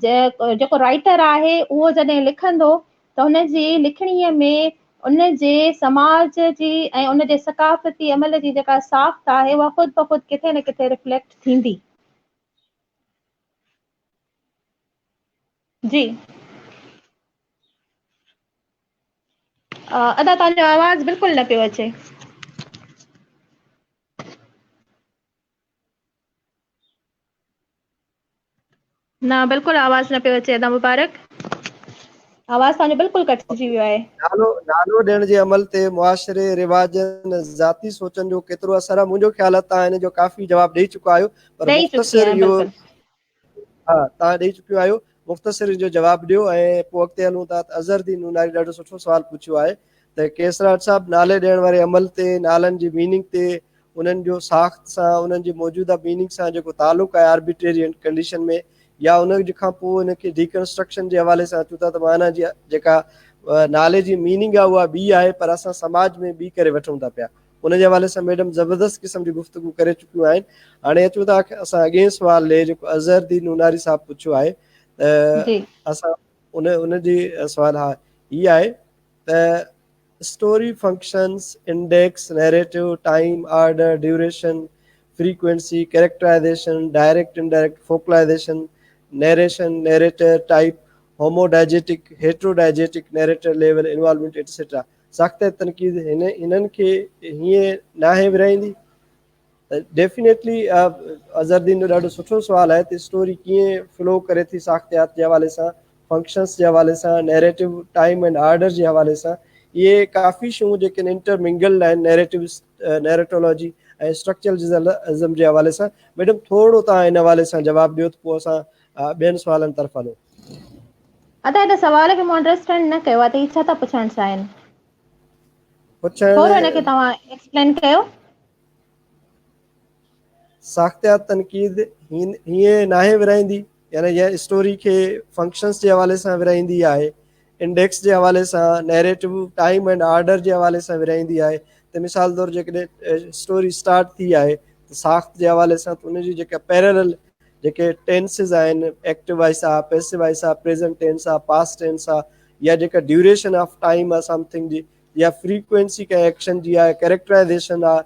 جيڪو رائيٽر آهي اهو جڏهن لکندو ته هن جي لکڻيء ۾ ان جي سماج جي ۽ ان جي ثقافتي عمل جي جيڪا ساخت آهي اها خود بخود ڪٿي نه ڪٿي رفليڪٽ ٿيندي. جي. ادا توهان جو آواز بلڪل نه پيو اچي. نه بلڪل آواز نه پيو اچي ادا مبارڪ آواز توهان جو بلڪل ڪٽجي ويو آهي. نالو نالو ڏيڻ جي عمل تي معاشري، رواجن، ذاتي سوچن جو ڪيترو اثر آهي؟ منهنجو خيال آهي توهان ان جو ڪافي جواب ڏئي چڪا آهيو پر ڏئي چڪي مختصر آهيان اهو بلڪل. ها توهان ڏئي چڪيون آهيو مختصر ان جو جواب ڏيو ۽ پوء اڳتي هلون ٿا ته اظهر الدين نوناري ڏاڍو سٺو سوال پڇيو آهي ته ڪيسراٽ صاحب نالي ڏيڻ واري عمل تي نالن جي ميننگ تي انهن جو ساخت سان انهن جي موجوده ميننگ سان جيڪو تعلق آهي آربيٽريري ڪنڊيشن ۾ يا ان کان پوء ان کي ڊيڪنسٽرڪشن جي حوالي سان اچون ٿا ته معنيٰ جي جيڪا نالي جي ميننگ آهي اها ٻي آهي پر اسان سماج ۾ ٻي ڪري وٺون ٿا پيا ان جي حوالي سان ميڊم زبردست قسم جي گفتگو ڪري چڪيون آهن. هاڻي اچون ٿا اسان اڳئين سوال ڏي جيڪو اظهر الدين نوناري صاحب پڇيو آهي ته اسان ان ان جي سوال ها هي آهي ته story functions, index, narrative, time, order, duration, frequency, characterization, direct indirect, focalization, narration, narrator type, homodiegetic, heterodiegetic, narrator level, involvement etcetera سخت تنقيد هن انهن کي هيئن ناهي ورهائيندي؟ ته ڊيفينيٽلي اظهر الدين جو ڏاڍو سٺو سوال آهي ته اسٽوري ڪيئن فلو ڪري ٿي ساختيات جي حوالي سان فنڪشنس جي حوالي سان نيريٽو ٽائيم اينڊ آرڊر جي حوالي سان اهي ڪافي شيون جيڪي انٽر منگلڊ آهن نيريٽو نيريٽولاجي ۽ اسٽرڪچرلزم جي حوالي سان ميڊم ٿورو توهان ان حوالي سان جواب ڏيو ته پوء اسان ٻين سوالن طرف هلون. ادا هن سوال کي مون انڊرسٽينڊ نه ڪيو آهي ته هي ڇا ٿا پڇڻ چاهين. پڇڻ ٿورو هن کي توهان ايڪسپلين ڪيو. ساختيات تنقيد هيئن ناهي ورهائيندي يعني يا اسٽوري کي فنڪشنس جي حوالي سان ورهائيندي آهي انڊيڪس جي حوالي سان نيريٽو ٽائيم اينڊ آرڊر جي حوالي سان ورهائيندي آهي ته مثال طور جيڪڏهن اسٽوري اسٽارٽ ٿي آهي ته ساخت جي حوالي سان ته ان جي جيڪا پيرلل جيڪي ٽينسز آهن ايڪٽو وائس آ پيسو وائس آ پريزنٽ ٽينس آ پاسٽ ٽينس آ يا جيڪا ڊيوريشن آف ٽائيم آ سم ٿنگ جي يا فريڪوئنسي ڪنهن ايڪشن جي آ ڪيريڪٽرائزيشن آ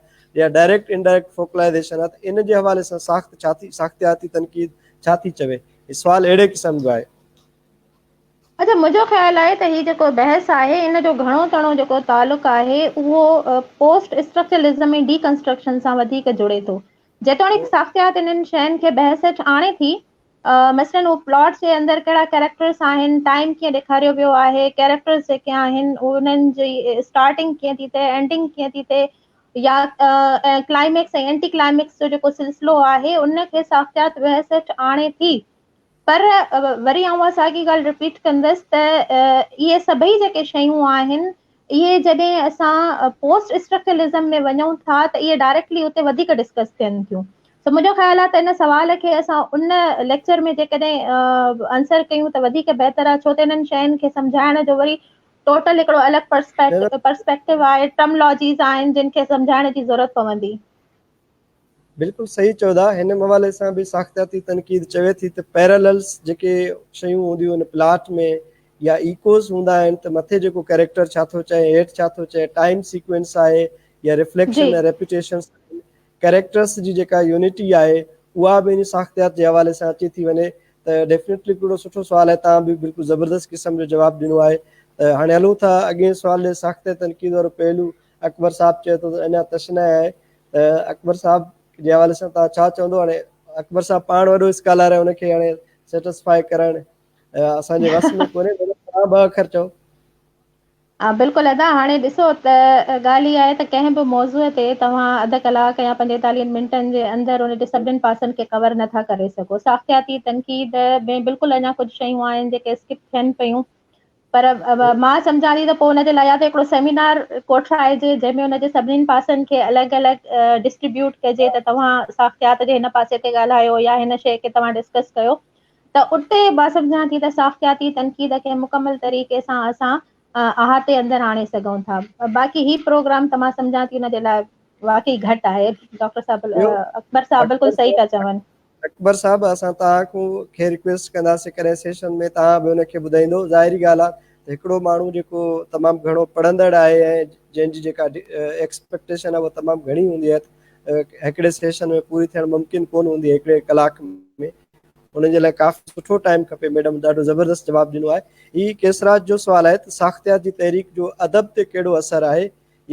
يا ڊائريڪٽ انڊائريڪٽ فوڪلائزيشن آ ته ان جي حوالي سان ساخت ڇا ٿي ساختياتي تنقيد ڇا ٿي چوي هي سوال اهڙي قسم جو آهي. اچا منهنجو خيال آهي ته هي جيڪو بحث آهي ان جو گهڻو تڻو جيڪو تعلق آهي اهو پوسٽ اسٽرڪچرلزم ۽ ڊي ڪنسٽرڪشن سان وڌيڪ جڙي ٿو. جيتوڻيڪ ساختيات انهن شين کي بحث هيٺ آڻي ٿي، مثلاً هو پلاٽ جي اندر ڪهڙا ڪيريڪٽرس آهن، ٽائيم ڪيئن ڏيکاريو ويو آهي، ڪيريڪٽرس جيڪي آهن انهن جي اسٽارٽنگ ڪيئن ٿي ٿئي، اينڊنگ ڪيئن ٿي ٿئي يا ڪلائميڪس ۽ اينٽي ڪلائميڪس جو جيڪو سلسلو آهي ان کي ساختيات بحث هيٺ آڻي ٿي. پر وري آئون اها ساڳي ڳالهه رپيٽ ڪندس ته اهي سڀئي جيڪي شيون آهن اهي جڏهن اسان پوسٽ اسٽرڪچرلزم ۾ وڃون ٿا ته اهي ڊائريڪٽلي اتي وڌيڪ ڊسڪس ٿين ٿيون سو منهنجو خيال آهي ته ان سوال کي اسان ان ليڪچر ۾ جيڪڏهن آنسر ڪيون ته وڌيڪ بهتر آهي ڇو ته انهن شين کي سمجهائڻ جو وري ٽوٽل هڪڙو الڳ پرسپيڪٽو آهي ٽرملاجيز آهن جن کي سمجهائڻ جي ضرورت پوندي. بلڪل صحيح چئو ٿا هن حوالي سان به ساختياتي تنقيد چوي ٿي ته پيراللز جيڪي شيون هونديون آهن پلاٽ ۾ يا ايڪوز هوندا آهن ته مٿي جيڪو ڪيريڪٽر ڇا ٿو چئي هيٺ ڇا ٿو چئي ٽائيم سيڪوئنس آهي يا رفليڪشن ۽ ريپيٽيشنس آهن ڪيريڪٽرس جي جيڪا يونٽي آهي اها به ان ساختيات جي حوالي سان اچي ٿي وڃي ته ڊيفنيٽلي هڪڙو سٺو سوال آهي توهان به بلڪل زبردست قسم جو جواب ڏنو آهي ته هاڻي هلون ٿا اڳئين سوال ڏي ساختي تنقيد وارو پهلو اڪبر صاحب چئي ٿو ته اڃا تشنه آهي ته اڪبر صاحب جي حوالي سان توهان ڇا چوندو هاڻي اڪبر صاحب پاڻ وڏو اسڪالر آهي ان کي هاڻي سيٽسفائي ڪرڻ اسان جي وس ۾ ڪونهي توهان ٻه اکر چئو. ها بلڪل ادا هاڻي ڏسو ته ڳالهه اها آهي ته ڪنهن به موضوع تي توهان اڌ ڪلاڪ يا پنجيتاليهن منٽن جي اندر ان جي سڀني پاسن کي ڪور نٿا ڪري سگهو ساختياتي تنقيد ۾ بلڪل اڃا ڪجهه شيون آهن جيڪي اسڪپ ٿين پيون پر مان سمجهان ٿي ته پوء ان جي لاء يا ته هڪڙو سيمينار ڪوٺرائجي جنهن ۾ ان جي سڀني پاسن کي الڳ الڳ ڊسٽريبيوٽ ڪجي ته توهان ساختيات جي هن پاسي تي ڳالهايو يا هن شيء کي توهان ڊسڪس ڪيو ته اتي مان سمجهان ٿي ته ساختياتي تنقيد کي مڪمل طريقي سان اسان احاطي اندر آڻي سگهون ٿا باقي هي پروگرام ته مان سمجهان ٿي ان جي لاء واقعي گهٽ آهي ڊاڪٽر صاحب اڪبر صاحب بلڪل صحيح پيا چون. اڪبر صاحب اسان توهان کي ريڪويسٽ ڪنداسين ڪڏهن سيشن ۾ توهان به ان کي ٻڌائيندو ظاهري ڳالهه آهي ته هڪڙو ماڻهو جيڪو تمام گهڻو پڙهندڙ آهي ۽ جنهن جي جيڪا ايڪسپيڪٽيشن آهي اها تمام گهڻي هوندي آهي ته هڪڙي سيشن ۾ پوري ٿيڻ ممڪن ڪونه هوندي آهي هڪڙي ڪلاڪ ۾ ان جي لاء ڪافي سٺو ٽائيم کپي ميڊم ڏاڍو زبردست جواب ڏنو آهي هي ڪيسراج جو سوال آهي ته ساختيات جي تحريڪ جو ادب تي ڪهڙو اثر آهي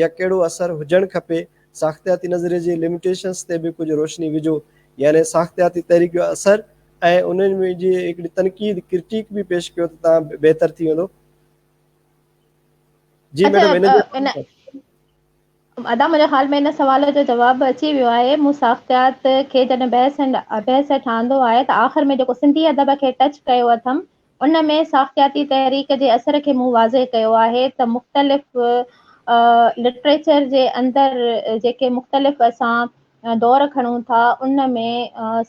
يا ڪهڙو اثر هجڻ کپي، ساختياتي نظريي جي لميٽيشنس تي به ڪجهه روشني وجهو، يعني ساختياتي تحريڪ جو اثر ۽ انهن ۾ جي هڪڙي تنقيد، Critique، به پيش ڪيو ته تان بهتر ٿي ويندو. جي ميڊم ان جي ادا منهنجي خيال ۾ ان سوال جو جواب به اچي ويو آهي. مون ساختيات کي جڏهن بحث بحث هيٺ آندو آهي ته آخر ۾ جيڪو سنڌي ادب کي ٽچ ڪيو اٿم ان ۾ ساختياتي تحريڪ جي اثر کي مون واضح ڪيو آهي ته مختلف لٽريچر جي اندر جيڪي مختلف اسان دور کڻون ٿا ان ۾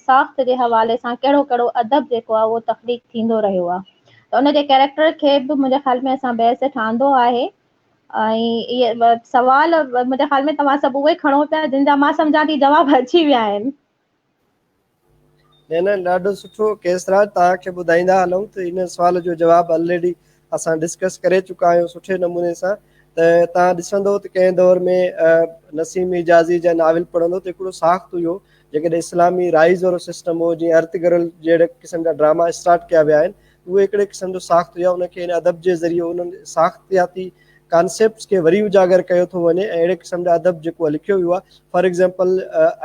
ساخت جي حوالي سان ڪهڙو ڪهڙو ادب جيڪو آهي اهو تخليق ٿيندو رهيو آهي ته ان جي ڪيريڪٽر کي به منهنجي خيال ۾ اسان بحث هيٺ آندو آهي ۽ اهي سوال منهنجي خيال ۾ توهان سڀ اهي کڻو پيا جن جا مان سمجهان ٿي جواب اچي ويا آهن. نه نه ڏاڍو سٺو ڪيسراج توهان کي ٻڌائيندا هلون ته ان سوال جو جواب الريڊي اسان ڊسڪس ڪري چڪا آهيون سٺي نموني سان ته توهان ڏسندو ته ڪنهن دور ۾ نسيم اعجازي جا ناول پڙهندو ته هڪڙو ساخت هيو جيڪڏهن اسلامي رائز وارو سسٽم هو جيئن ارطغرل جهڙي قسم جا ڊراما اسٽارٽ ڪيا ويا آهن اهي هڪڙي قسم جو ساخت هيا ان کي ان ادب جي ذريعي انهن ساختياتي ڪانسيپٽس کي وري اجاگر ڪيو ٿو وڃي ۽ اهڙي قسم جا ادب جيڪو لکيو ويو آهي فار ايگزامپل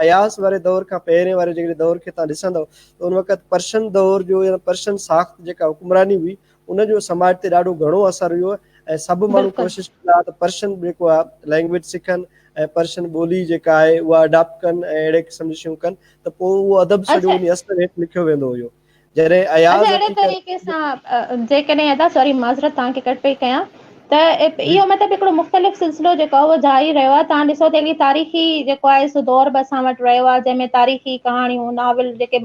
اياز واري دور کان پهرين واري جيڪڏهن دور کي تان ڏسندو ته ان وقت پرشن دور جو يا پرشن ساخت جيڪا حڪمراني هئي ان جو سماج تي ڏاڍو گهڻو اثر هيو ۽ سڀ ماڻهو ڪوشش ڪندا ته پرشن جيڪو آهي لينگويج سکن ۽ پرشن ٻولي جيڪا آهي اها اڊاپٽ ڪن ۽ اهڙي قسم جون شيون ڪن ته پوء اهو ادب سڄو ان اثر هيٺ لکيو ويندو هيو جڏهن اياز اچي اهڙي طريقي سان جيڪڏهن ادا سوري معذرت توهان کي ڪٽ پئي ڪيان ته اهو مطلب هڪڙو مختلف سلسلو جيڪو اهو جاري رهيو آهي توهان ڏسو ته هڪڙي تاريخي جيڪو آهي سو دور به اسان وٽ رهيو آهي جنهن ۾ تاريخي ڪهاڻيون ناول جيڪي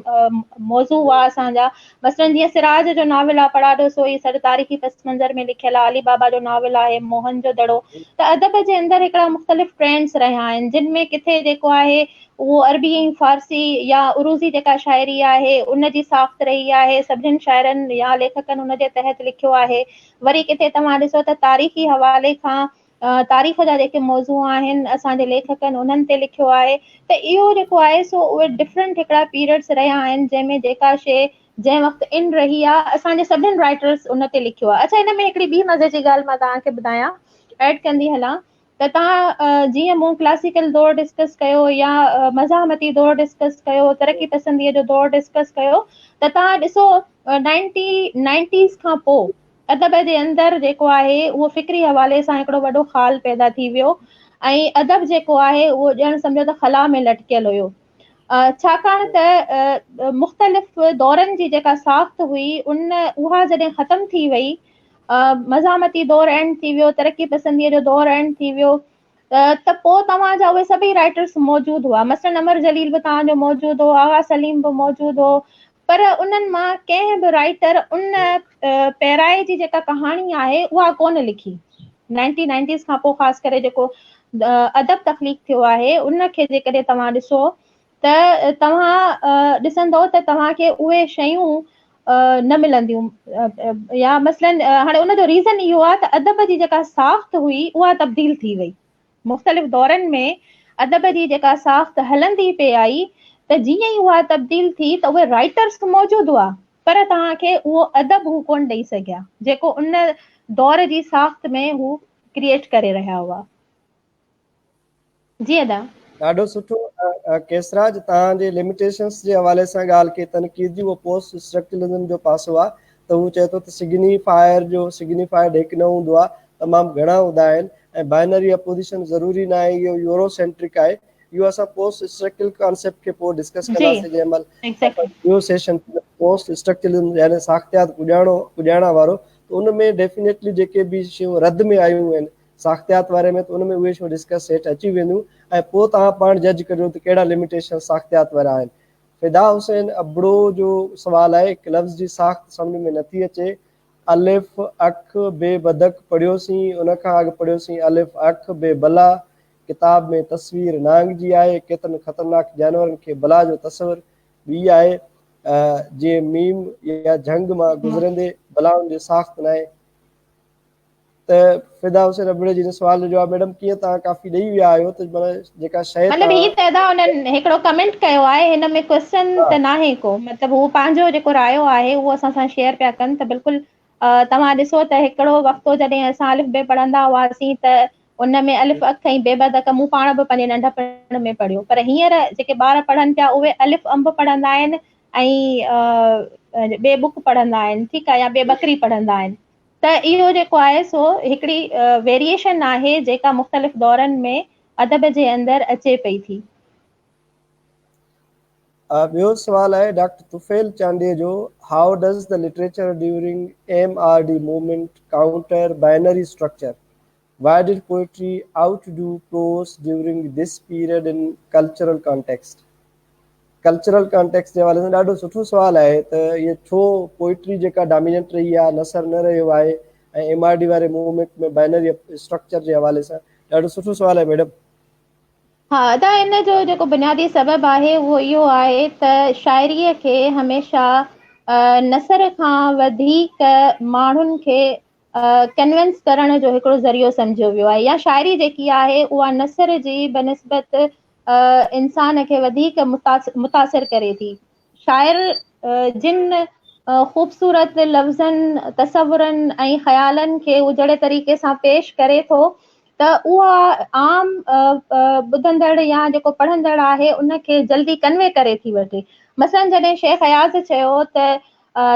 موضوع هئا اسان جا مثلاً جيئن سراج جو ناول آهي پڙاڏو سو هي سڄو تاريخي پس منظر ۾ لکيل آهي علي بابا جو ناول آهي موهن جو دڙو ته ادب جي اندر هڪڙا مختلف ٽرينڊس رهيا آهن جن ۾ ڪٿي جيڪو آهي اهو عربي ۽ فارسي يا عروضي جيڪا شاعري آهي، ان جي ساخت رهي آهي، سڀني شاعرن يا ليکڪن ان جي تحت لکيو آهي. وري ڪٿي توهان ڏسو ته تاريخي حوالي کان تاريخ جا جيڪي موضوع آهن، اسان جي ليکڪن انهن تي لکيو آهي ته اهو جيڪو آهي سو اهي ڊفرنٽ هڪڙا پيريڊس رهيا آهن، جنهن ۾ جيڪا شيء جنهن وقت ان رهي آهي، اسان جي سڀني رائٽرس ان تي لکيو آهي. اڇا ان ۾ هڪڙي ٻي مزي جي ڳالهه مان توهان کي ٻڌايان، ايڊ ڪندي هلان. ته توهان جيئن مون ڪلاسيڪل دور ڊسڪس ڪيو يا مزاحمتي دور ڊسڪس ڪيو ترقي پسنديء جو دور ڊسڪس ڪيو ته توهان ڏسو نائنٽي نائنٽيز کان پوء ادب جي اندر جيڪو آهي اهو فڪري حوالي سان هڪڙو وڏو خال پيدا ٿي ويو ۽ ادب جيڪو آهي اهو ڄڻ سمجهو ته خلا ۾ لٽڪيل هيو ڇاڪاڻ ته مختلف دورن جي جيڪا ساخت هئي ان اها جڏهن ختم ٿي وئي مزاحمتي دور اينڊ ٿي ويو، ترقي پسنديء جو دور اينڊ ٿي ويو ته پوء توهان جا اهي سڀئي رائٽرس موجود هئا. مثلاً امر جليل به توهان جو موجود هو، آغا سليم به موجود هو، پر انهن مان ڪنهن به رائٽر ان پيرائي جي جيڪا ڪهاڻي آهي اها ڪونه لکي. نائنٽين نائنٽيز کان پوء خاص ڪري جيڪو ادب تخليق ٿيو آهي ان کي جيڪڏهن توهان ڏسو ته توهان ڏسندؤ ته توهان کي اهي شيون نه ملنديون يا مثلاً هاڻي ان جو ريزن اهو آهي ته ادب جي جيڪا ساخت هئي اها تبديل ٿي وئي مختلف دورن ۾ ادب جي جيڪا ساخت هلندي پئي آئي ته جيئن ئي اها تبديل ٿي ته اهي رائٽرس موجود هئا پر توهان کي اهو ادب هو ڪونه ڏئي سگهيا جيڪو ان دور جي ساخت ۾ هو ڪريئيٽ ڪري رهيا هئا. جي ادا. ڏاڍو سٺو ڪيسراج توهان جي لميٽيشنس جي حوالي سان ڳالهه ڪئي تنقيد جي اهو پوسٽ اسٽرڪچرلزم جو پاسو آهي ته هو چئي ٿو ته سگنيفائر جو سگنيفائيڊ هڪ نه هوندو آهي تمام گهڻا هوندا آهن ۽ بائنري اپوزيشن ضروري ناهي اهو يورو سينٽرڪ آهي اهو اسان پوسٽ اسٽرڪچرل ڪانسيپٽ کي پوء ڊسڪس ڪنداسين جنهن مهل ٻيو سيشن پوسٽ اسٽرڪچرلزم يعني ساختيات پڄاڻو پڄاڻا وارو ته ان ۾ ڊيفينيٽلي جيڪي به شيون رد ۾ آيون آهن ساختيات واري ۾ ته ان ۾ اهي شيون ڊسڪس هيٺ اچي وينديون ۽ پوء توهان پاڻ جج ڪجو ته ڪهڙا لميٽيشن ساختيات وارا آهن. فدا حسين ابڙو جو سوال آهي هڪ لفظ جي ساخت سمجهه ۾ نٿي اچي. الف، اک، بي بدڪ پڙهيوسين، ان کان اڳ پڙهيوسين الف، اک، بي بلا. ڪتاب ۾ تصوير نانگ جي آهي، ڪيترن خطرناڪ جانورن کي بلا جو تصور ٻي آهي، جيئن ميم يا جهنگ مان گذرندي بلائن جي ساخت ناهي. ته فدا حسين ابڙي جي سوال جو جواب ميڊم ڪيئن توهان ڪافي ڏئي ويا آهيو ته معنيٰ جيڪا شيء مطلب هي ته ادا انهن هڪڙو ڪمينٽ ڪيو آهي هن ۾ ڪوئسچن ته ناهي ڪو مطلب هو پنهنجو جيڪو رايو آهي اهو اسان سان شيئر پيا ڪن ته بلڪل توهان ڏسو ته هڪڙو وقت هو جڏهن اسان الف بي پڙهندا هئاسين ته ان ۾ الف اک ۽ بي بدڪ مون پاڻ به پنهنجي ننڍپڻ ۾ پڙهيو پر هينئر جيڪي ٻار پڙهن پيا اهي الف انب پڙهندا آهن ۽ بي بڪ پڙهندا آهن ٺيڪ آهي يا بي ٻڪري پڙهندا آهن ته اهو جيڪو آهي سو هڪڙي ويريئيشن آهي جيڪا مختلف دورن ۾ ادب جي اندر اچي پئي ٿي. ٻيو سوال آهي ڊاڪٽر طفيل چانڊيي جو How does the literature during M R D movement counter binary structure? Why did poetry outdo prose during this period in cultural context? Cultural context جي حوالي سان ڏاڍو سٺو سوال آهي ته اهي ڇو پوئٽري جيڪا ڊاميننٽ رهي آهي نثر نه رهيو آهي ۽ ايم آر ڊي واري موومينٽ ۾ بائنري اسٽرڪچر جي حوالي سان ڏاڍو سٺو سوال آهي ميڊم. ها ادا ان جو جيڪو بنيادي سبب آهي اهو اهو آهي ته شاعريء کي هميشه نثر کان وڌيڪ ماڻهن کي ڪنوينس ڪرڻ جو هڪڙو ذريعو سمجهيو ويو آهي يا شاعري جيڪي آهي اها نثر جي بنسبت انسان کي وڌيڪ متاثر ڪري ٿي. شاعر جن خوبصورت لفظن، تصورن ۽ خيالن کي هو جهڙي طريقي سان پيش ڪري ٿو ته اها عام ٻڌندڙ يا جيڪو پڙهندڙ آهي ان کي جلدي ڪنوي ڪري ٿي وٺي. مثلاً جڏهن شيخ اياز چيو ته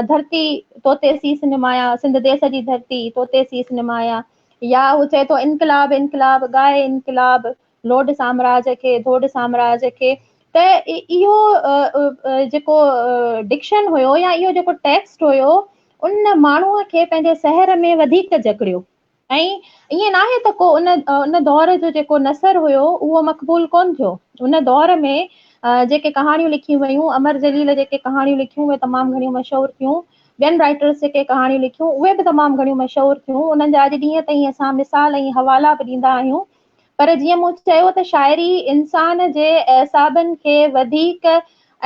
ڌرتي توتي سيس نمايان، سنڌ ديس جي ڌرتي توتي سيس نمايان يا هو چئي ٿو انقلاب انقلاب ڳائي انقلاب لوڏ سامراج کي ڌوڏ سامراج کي ته اهو جيڪو ڊڪشن هيو يا اهو جيڪو ٽيڪسٽ هيو ان ماڻهوء کي پنهنجي سحر ۾ وڌيڪ جڪڙيو ۽ ائين ناهي ته ڪو ان ان دور جو جيڪو نثر هيو اهو مقبول ڪونه ٿيو. ان دور ۾ جيڪي ڪهاڻيون لکيون ويون، امر جليل جيڪي ڪهاڻيون لکيون اهي تمام گهڻيون مشهور ٿيون، ٻين رائٽرس جيڪي ڪهاڻيون لکيون اهي به تمام گهڻيون مشهور ٿيون، انهن جا اڄ ڏينهن تائين اسان مثال ۽ حوالا به ڏيندا آهيون. پر جيئن مون چيو ته شاعري انسان جي اعصابن کي وڌيڪ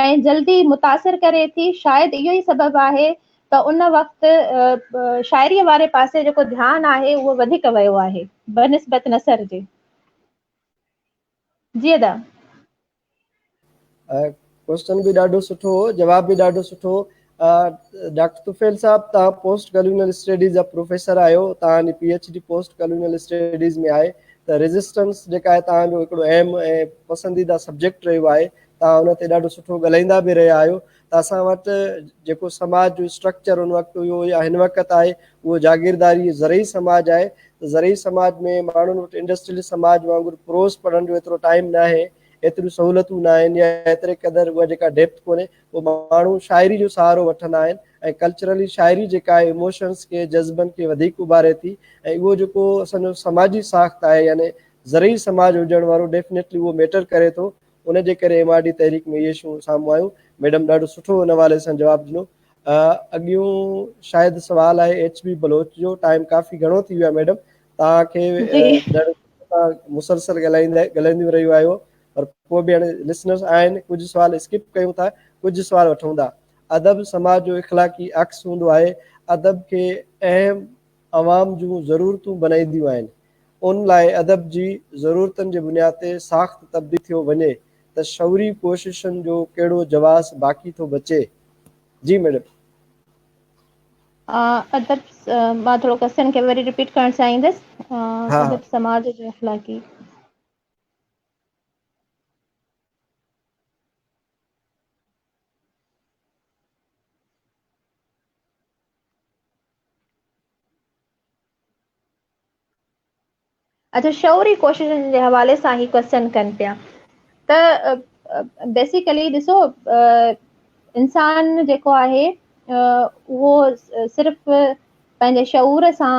۽ جلدي متاثر ڪري ٿي، شايد اهو ئي سبب آهي ته ان وقت شاعريء واري پاسي جيڪو ڌيان آهي اهو وڌيڪ ويو آهي بنسبت نثر جي. جي ادا. ڪوئسچن به ڏاڍو سٺو هو جواب به ڏاڍو سٺو هو. ڊاڪٽر طفيل صاحب توهان پوسٽ ڪالونيل اسٽڊيز جا پروفيسر آهيو توهان جي P H D post colonial studies ۾ آهي ته ريزسٽنس جيڪا آهي توهان جو هڪڙو اهم ۽ پسنديده سبجيڪٽ رهيو آهي توهان ان تي ڏاڍو سٺو ڳالهائيندا به رهيا آهيو ته اسان وٽ جيڪو سماج جو اسٽرڪچر ان وقت هيو يا هن وقت آهي اهو جاگيرداري زرعي سماج آهي ته زرعي سماج ۾ ماڻهن وٽ انڊسٽريل سماج وانگر پروز پڙهڻ جو ايترو ٽائيم ناهي ايتريون سهولتون ناهن يا ايتري قدر اها جيڪا ڊيپٿ ڪونهي پوء ماڻهو شاعري جو سهارو وٺندا آهن ۽ ڪلچرلي شاعري جيڪا آهي ايموشنس کي جذبن کي وڌيڪ اڀاري ٿي ۽ اهو جيڪو اسان جو سماجي ساخت آهي يعني زرعي سماج هجڻ وارو ڊيفنيٽلي اهو ميٽر ڪري ٿو ان جي ڪري ايم آر ڊي تحريڪ ۾ اهي شيون سامهون آيون. ميڊم ڏاڍو سٺو ان حوالي سان جواب ڏنو. اڳيون شايد سوال آهي ايڇ بي بلوچ جو ٽائيم ڪافي گهڻو ٿي ويو آهي ميڊم توهان کي ڏاڍو توهان مسلسل ڳالهائيندا ڳالهائينديون رهيون آهيو پر پوء به هاڻي لسنرس آهن ڪجهه سوال اسڪپ ڪيون ٿا ڪجهه سوال وٺون ٿا ادب سماج جو اخلاقي عڪس هوندو آهي ادب کي اهم عوام جون ضرورتون بنائينديون آهن ان لاء ادب جي ضرورتن جي بنياد تي ساخت تبديل ٿيو وڃي ته شعوري ڪوششن جو ڪهڙو جواز باقي ٿو بچي؟ جي ميڊم. ادب مان ٿورو ڪوئسچن کي وري رپيٽ ڪرڻ چاهيندس ادب سماج جو اخلاقي. اڇا شعوري ڪوششن جي حوالي سان هي ڪوئسچن ڪن پيا ته بيسيڪلي ڏسو انسان جيڪو آهي اهو صرف پنهنجي شعور سان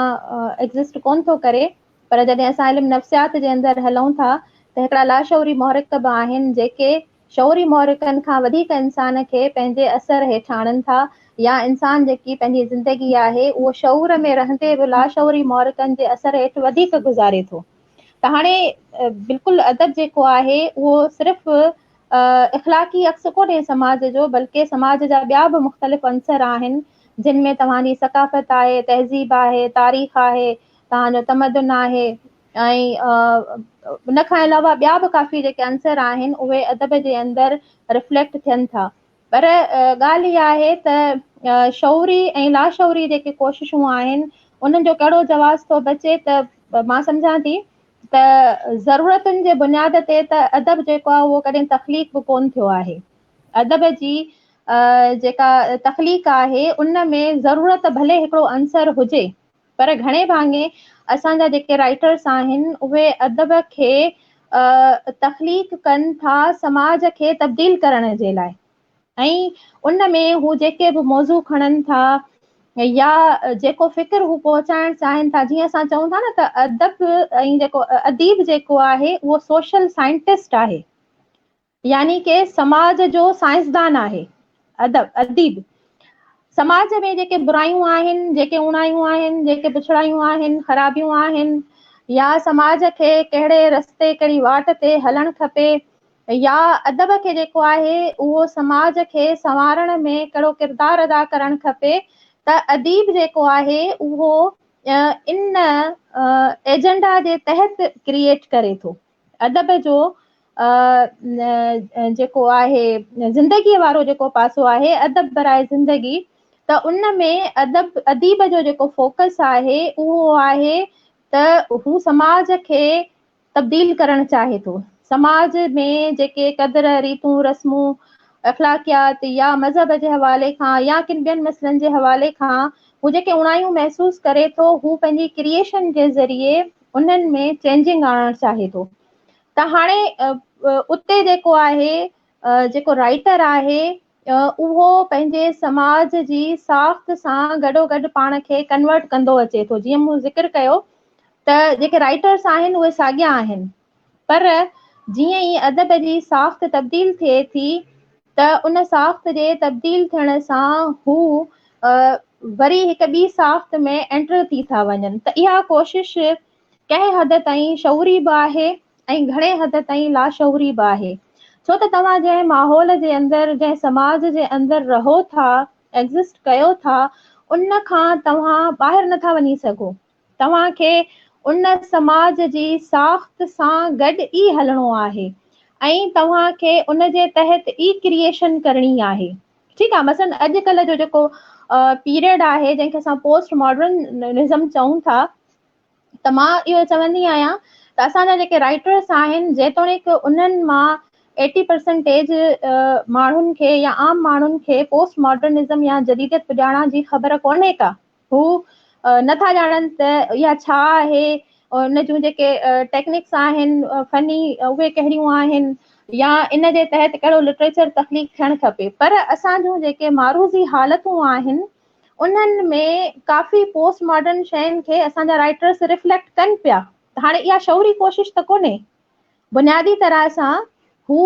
ايگزسٽ ڪون ٿو ڪري پر جڏهن اسان علم نفسيات جي اندر هلون ٿا ته هڪڙا لاشعوري محرڪ به آهن جيڪي شعوري محرڪن کان وڌيڪ انسان کي پنهنجي اثر هيٺ آڻن ٿا يا انسان جيڪي پنهنجي زندگي آهي اهو شعور ۾ رهندي به لاشعوري محرڪن جي اثر هيٺ وڌيڪ گذاري ٿو ته هاڻي بلڪل ادب جيڪو آهي اهو صرف اخلاقي عڪس ڪونهي سماج جو بلڪه سماج جا ٻيا به مختلف عنصر آهن جن ۾ توهان جي ثقافت آهي تهذيب آهي تاريخ آهي توهان جو تمدن آهي ۽ ان کان علاوه ٻيا به ڪافي جيڪي عنصر آهن اهي ادب جي اندر رفليڪٽ ٿين ٿا پر ڳالهه اها آهي ته شعوري ۽ لاشعوري جيڪي ڪوششون آهن انهن جو ڪهڙو جواز ٿو بچي ته مان سمجهان ٿي ته ضرورتن جي بنياد تي ته ادب جيڪو آهي اهو ڪڏهن تخليق به ڪونه ٿيو آهي ادب جي جيڪا تخليق آهي ان ۾ ضرورت ڀلي هڪڙو عنصر هجي پر گهڻي ڀاڱي اسان جا جيڪي رائيٽرس آهن اهي ادب کي تخليق ڪن ٿا سماج کي تبديل ڪرڻ جي لاء ۽ ان ۾ هو جيڪي به موضوع کڻن ٿا يا جيڪو فڪر هو پهچائڻ چاهين ٿا، جيئن اسان چئون ٿا نه ته ادب ۽ جيڪو اديب جيڪو آهي اهو سوشل سائنٽسٽ آهي، يعني ڪي سماج جو سائنسدان آهي. ادب اديب سماج ۾ جيڪي برايون آهن، جيڪي اوڻايون آهن، جيڪي بڇڙايون آهن، خرابيون آهن، يا سماج کي ڪهڙي رستي ڪهڙي واٽ تي هلڻ کپي، يا ادب کي جيڪو آهي اهو سماج کي سنوارڻ ۾ ڪهڙو ڪردار ادا ڪرڻ کپي ته اديب جيڪو آهي اهو ان ايجنڊا جي تحت ڪريئيٽ ڪري ٿو. ادب جو جيڪو آهي زندگيء وارو جيڪو پاسو آهي ادب براء زندگي ته ان ۾ ادب اديب جو جيڪو فوڪس آهي اهو آهي ته هو سماج کي تبديل ڪرڻ چاهي ٿو. سماج ۾ جيڪي قدر، ريتون، رسمون، اخلاقيات يا مذهب جي حوالي کان يا ڪن ٻين مسئلن جي حوالي کان هو جيڪي اوڻايون محسوس ڪري ٿو، هو پنهنجي ڪريئيشن جي ذريعي انهن ۾ چينجنگ آڻڻ چاهي ٿو. ته هاڻي اتي جيڪو آهي، جيڪو رائيٽر آهي، اهو پنهنجي سماج جي ساخت سان گڏوگڏ پاڻ کي ڪنورٽ ڪندو اچي ٿو. جيئن مون ذڪر ڪيو ته جيڪي رائيٽرس آهن اهي ساڳيا آهن پر جيئن ئي ادب جي ساخت تبديل ٿئي ٿي ته ان ساخت جي تبديل ٿيڻ سان هو وري هڪ ٻي ساخت ۾ اينٽر ٿي ٿا وڃن ته اها ڪوشش ڪنهن حد تائين شعوري به آهي ۽ گهڻي حد تائين لاشعوري به آهي ڇو ته توهان جنهن ماحول جي اندر جنهن سماج جي اندر رهو ٿا ايگزسٽ ڪيو ٿا ان کان توهان ٻاهر نٿا وڃي سگهو. توهان کي ان سماج جي ساخت سان گڏ ئي هلڻو آهي ۽ توهان کي ان جي تحت ئي ڪريئيشن ڪرڻي آهي. ٺيڪ آهي مثلاً اڄ ڪلهه جو جيڪو پيريڊ آهي جنهن کي اسان پوسٽ ماڊرنزم چئون ٿا ته مان اهو چوندي آهيان ته اسان جا جيڪي رائٽرس آهن جيتوڻيڪ انهن مان ايٽي پرسنٽيج ماڻهن کي يا عام ماڻهن کي پوسٽ ماڊرنزم يا جديديت پڄاڻان جي خبر ڪونهي ڪا، هو نٿا ڄاڻن ته اها ڇا آهي، ان جون جيڪي ٽيڪنڪس آهن فني اهي ڪهڙيون آهن يا ان جي تحت ڪهڙو لٽريچر تخليق ٿيڻ کپي پر اسان جون جيڪي معروضي حالتون آهن انهن ۾ ڪافي پوسٽ ماڊرن شين کي اسان جا رائٽرس ريفليڪٽ ڪن پيا ته هاڻي اها شعوري ڪوشش ته ڪونهي بنيادي طرح سان هو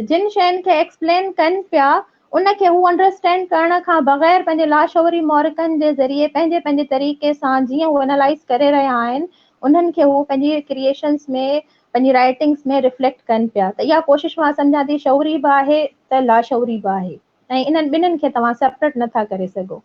جن شين کي ايڪسپلين ڪن پيا ان کي هو انڊرسٽينڊ ڪرڻ کان بغير پنهنجي لاشعوري محرڪن جي ذريعي پنهنجي پنهنجي طريقي سان جيئن هو اينالائيز ڪري رهيا آهن انهن کي هو پنهنجي ڪريئيشنز ۾ پنهنجي رائيٽنگز ۾ ريفليڪٽ ڪن پيا ته اها ڪوشش مان سمجهان ٿي شعوري به آهي ته لاشعوري به آهي ۽ انهن ٻنهن کي توهان سيپريٽ نٿا ڪري سگهو.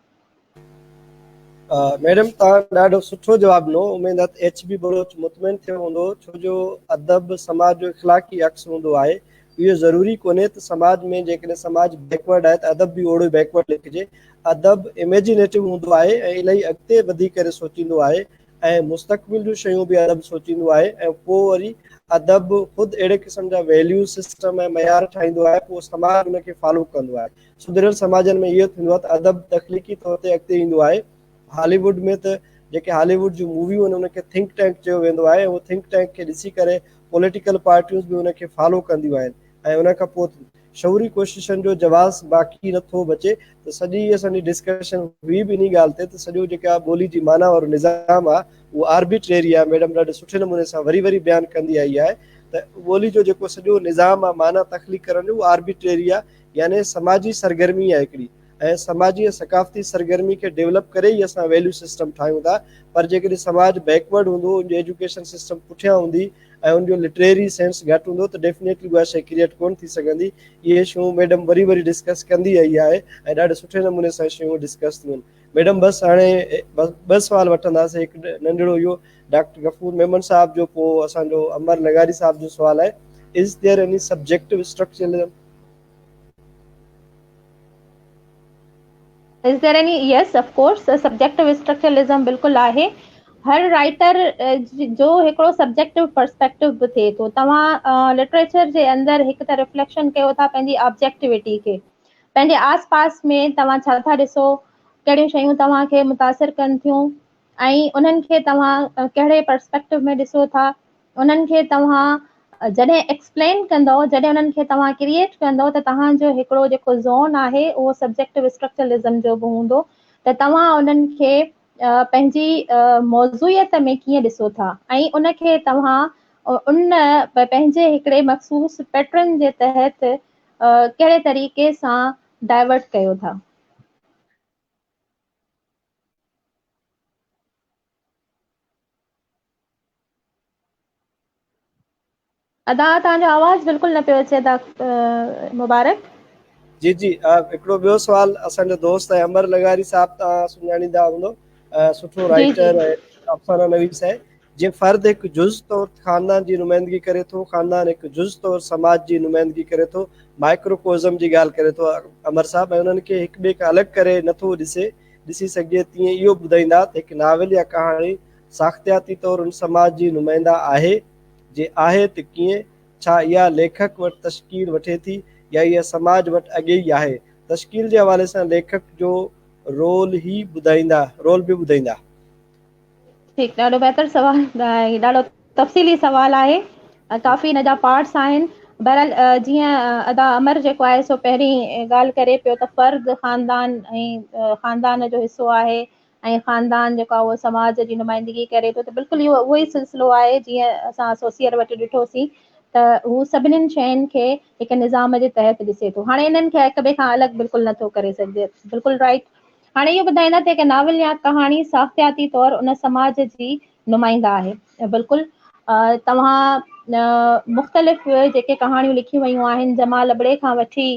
ميڊم توهان ڏاڍو سٺو جواب ڏنو اميد آهي ته ايڇ بي بلوچ مطمئن ٿيو هوندو ڇو جو ادب سماج جو اخلاقي عڪس هوندو آهي اهو ضروري ڪونهي ته سماج ۾ جيڪڏهن سماج بيڪورڊ آهي ته ادب به اوڙو ئي بيڪورڊ لکجي ادب اميجينيٽو هوندو آهي ۽ الائي اڳتي وڌي ڪري سوچيندو آهي ۽ مستقبل جون شيون به ادب سوچيندو آهي ۽ پوء وري ادب خود اهڙي قسم جا ويليو سسٽم ۽ معيار ٺاهيندو آهي پوء سماج ان کي فالو ڪندو آهي سڌريل سماجن ۾ اهو ٿيندو آهي ته ادب تخليقي طور تي اڳتي ايندو آهي. هالي ووڊ ۾ ته جيڪي هالي ووڊ جون موويون آهن ان کي ٿنڪ ٽينڪ چيو ويندو آهي ۽ اهو ٿنڪ ٽينڪ کي ڏسي ڪري پوليٽيڪل پارٽيون به ان کي فالو ڪنديون آهن ۽ ان کان پوء شعوري ڪوششن جو جواز باقي نه ٿو بچي ته سڄي اسان جي ڊسڪشن هئي به انهي ڳالهه تي ته سڄو جيڪا ٻولي جي معنيٰ وارو نظام آهي اهو آربيٽريري آهي ميڊم ڏاڍي سٺي نموني سان وري وري بيان ڪندي آئي آهي ته ٻولي جو جيڪو سڄو نظام آهي معنيٰ تخليق ڪرڻ جو اهو آربيٽريري آهي يعني سماجي سرگرمي آهي هڪڙي ۽ سماجي ۽ ثقافتي سرگرمي کي ڊيولپ ڪري ئي اسان ويليو سسٽم ٺاهيون ٿا پر جيڪڏهن سماج بيڪورڊ هوندو ان جو ايجوڪيشن سسٽم پٺيان هوندي ۽ ان جو لٽريري سينس گهٽ هوندو ته ڊيفنيٽلي اها شيء ڪريئيٽ ڪونه ٿي سگهندي. اهي شيون ميڊم وري وري ڊسڪس ڪندي آئي آهي ۽ ڏاڍي سٺي نموني سان شيون ڊسڪس ٿيون آهن. ميڊم بس هاڻي ٻه سوال وٺنداسين هڪ ننڍڙو اهو ڊاڪٽر غفور ميمڻ صاحب جو پوء اسان جو امر لغاري صاحب جو سوال آهي Is there any subjective structuralism? Is there any yes of course subjective structuralism بلڪل آهي هر رائٽر جو هڪڙو سبجيڪٽو پرسپيڪٽو به ٿئي ٿو توهان لٽريچر جي اندر هڪ ته ريفليڪشن ڪيو ٿا پنهنجي آبجيڪٽيوٽي کي پنهنجي آس پاس ۾ توهان ڇا ٿا ڏسو ڪهڙيون شيون توهان کي متاثر ڪن ٿيون ۽ انهن کي توهان ڪهڙي پرسپيڪٽو ۾ ڏسو ٿا انهن کي توهان جڏهن ايڪسپلين ڪندؤ، جڏهن انهن کي توهان ڪريئيٽ ڪندؤ ته توهان جو هڪڙو جيڪو زون آهي اهو سبجيڪٽو اسٽرڪچرلزم جو به هوندو ته توهان انهن کي پنهنجي موضوعيت ۾ ڪيئن ڏسو ٿا ۽ ان کي توهان ان پنهنجي هڪڙي مخصوص پيٽرن جي تحت ڪهڙي طريقي سان ڊائيورٽ ڪيو ٿا. ادا توهان جو آواز بلڪل نه پيو اچي ادا مبارڪ. جي جي هڪڙو ٻيو سوال اسان جو دوست ۽ امر لغاري صاحب توهان سڃاڻيندا هوندو سٺو رائٽر ۽ افسانه نويس آهي جيئن فرد هڪ جز طور خاندان جي نمائندگي ڪري ٿو خاندان هڪ جز طور سماج جي نمائندگي ڪري ٿو مائڪروڪوزم جي ڳالهه ڪري ٿو امر صاحب ۽ انهن کي هڪ ٻئي کان الڳ ڪري نٿو ڏسي ڏسي سگهجي تيئن اهو ٻڌائيندا ته هڪ ناول يا ڪهاڻي ساختياتي طور ان سماج جي نمائنده آهي جي آهي ته ڪيئن؟ ڇا اها ليکڪ وٽ تشڪيل وٺي ٿي يا اها سماج وٽ اڳي ئي آهي؟ تشڪيل جي حوالي سان ليکڪ جو رول هي ٻڌائيندا رول به ٻڌائيندا. ٺيڪ ڏاڍو بهتر سوال ۽ ڏاڍو تفصيلي سوال آهي ڪافي ان جا پارٽس آهن بهرحال جيئن ادا امر جيڪو آهي سو پهرين ڳالهه ڪري پيو ته فرد خاندان ۽ خاندان جو حصو آهي ۽ خاندان جيڪو آهي اهو سماج جي نمائندگي ڪري ٿو ته بلڪل اهو اهو ئي سلسلو آهي جيئن اسان سوسيئر وٽ ڏٺوسين ته هو سڀنين شين کي هڪ نظام جي تحت ڏسي ٿو هاڻي انهن کي هڪ ٻئي کان الڳ بلڪل نٿو ڪري سگهجي بلڪل رائٽ هاڻي اهو ٻڌائيندا ته هڪ ناول يا ڪهاڻي ساختياتي طور ان سماج جي نمائنده آهي بلڪل توهان مختلف جيڪي ڪهاڻيون لکيون ويون آهن جمال ابڙي کان وٺي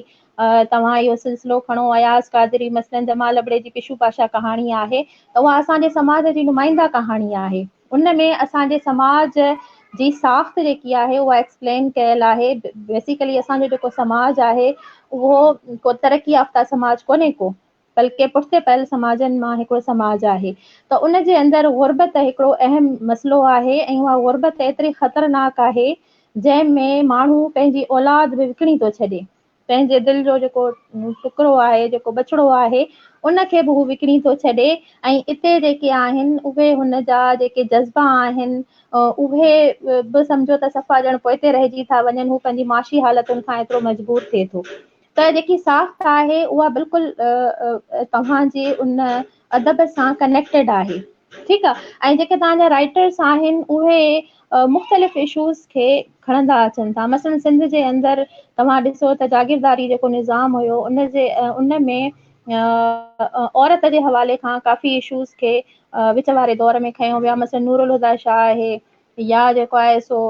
توهان اهو سلسلو کڻو اياز قادري مثلاً جمال ابڙي جي پشو پاشا ڪهاڻي آهي ته اها اسان جي سماج جي نمائنده ڪهاڻي آهي ان ۾ اسان جي سماج جي ساخت جيڪي آهي اها ايڪسپلين ڪيل آهي بيسيڪلي اسان جو جيڪو سماج آهي اهو ڪو ترقي يافته سماج ڪونهي ڪو بلڪه پٺتي پيل سماجن مان هڪڙو سماج آهي ته ان جي اندر غربت هڪڙو اهم مسئلو آهي ۽ اها غربت ايتري خطرناڪ آهي جنهن ۾ ماڻهو پنهنجي اولاد به وڪڻي ٿو ڇڏي پنهنجي دل جو جيڪو ٽڪرو آهي جيڪو ٻچڙو آهي ان کي به هو وڪڻي ٿو ڇڏي ۽ اتي جيڪي آهن اهي هن جا جيڪي جذبا آهن اهي به سمجهو ته صفا ڄڻ پوئتي رهجي ٿا وڃن هو پنهنجي معاشي حالتن کان ايترو مجبور ٿئي ٿو ته جيڪي ساخت آهي اها بلڪل توهان جي ان ادب سان ڪنيڪٽيڊ آهي ٺيڪ آهي ۽ جيڪي توهان جا رائٽرس آهن اهي مختلف اشوز کي کڻندا اچن ٿا مثلا سنڌ جي اندر توهان ڏسو ته جاگيرداري جيڪو نظام هيو ان جي ان ۾ عورت جي حوالي کان ڪافي اشوز کي وچ واري دور ۾ کنيو ويو مثلا نور الهديٰ شاهه آهي يا جيڪو آهي سو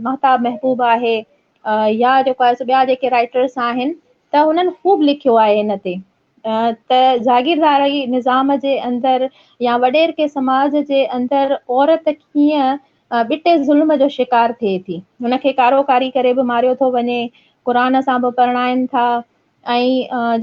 مهتاب محبوب آهي يا جيڪو آهي سو ٻيا جيڪي رائٽرس آهن ته هنن خوب لکيو آهي هن تي ته جاگيرداري نظام جي اندر يا وڏيرڪي سماج جي اندر عورت ڪيئن ٻٽي ظلم جو شڪار ٿئي ٿي هن کي ڪارو ڪاري ڪري به ماريو ٿو وڃي قرآن سان به پرڻائن ٿا ۽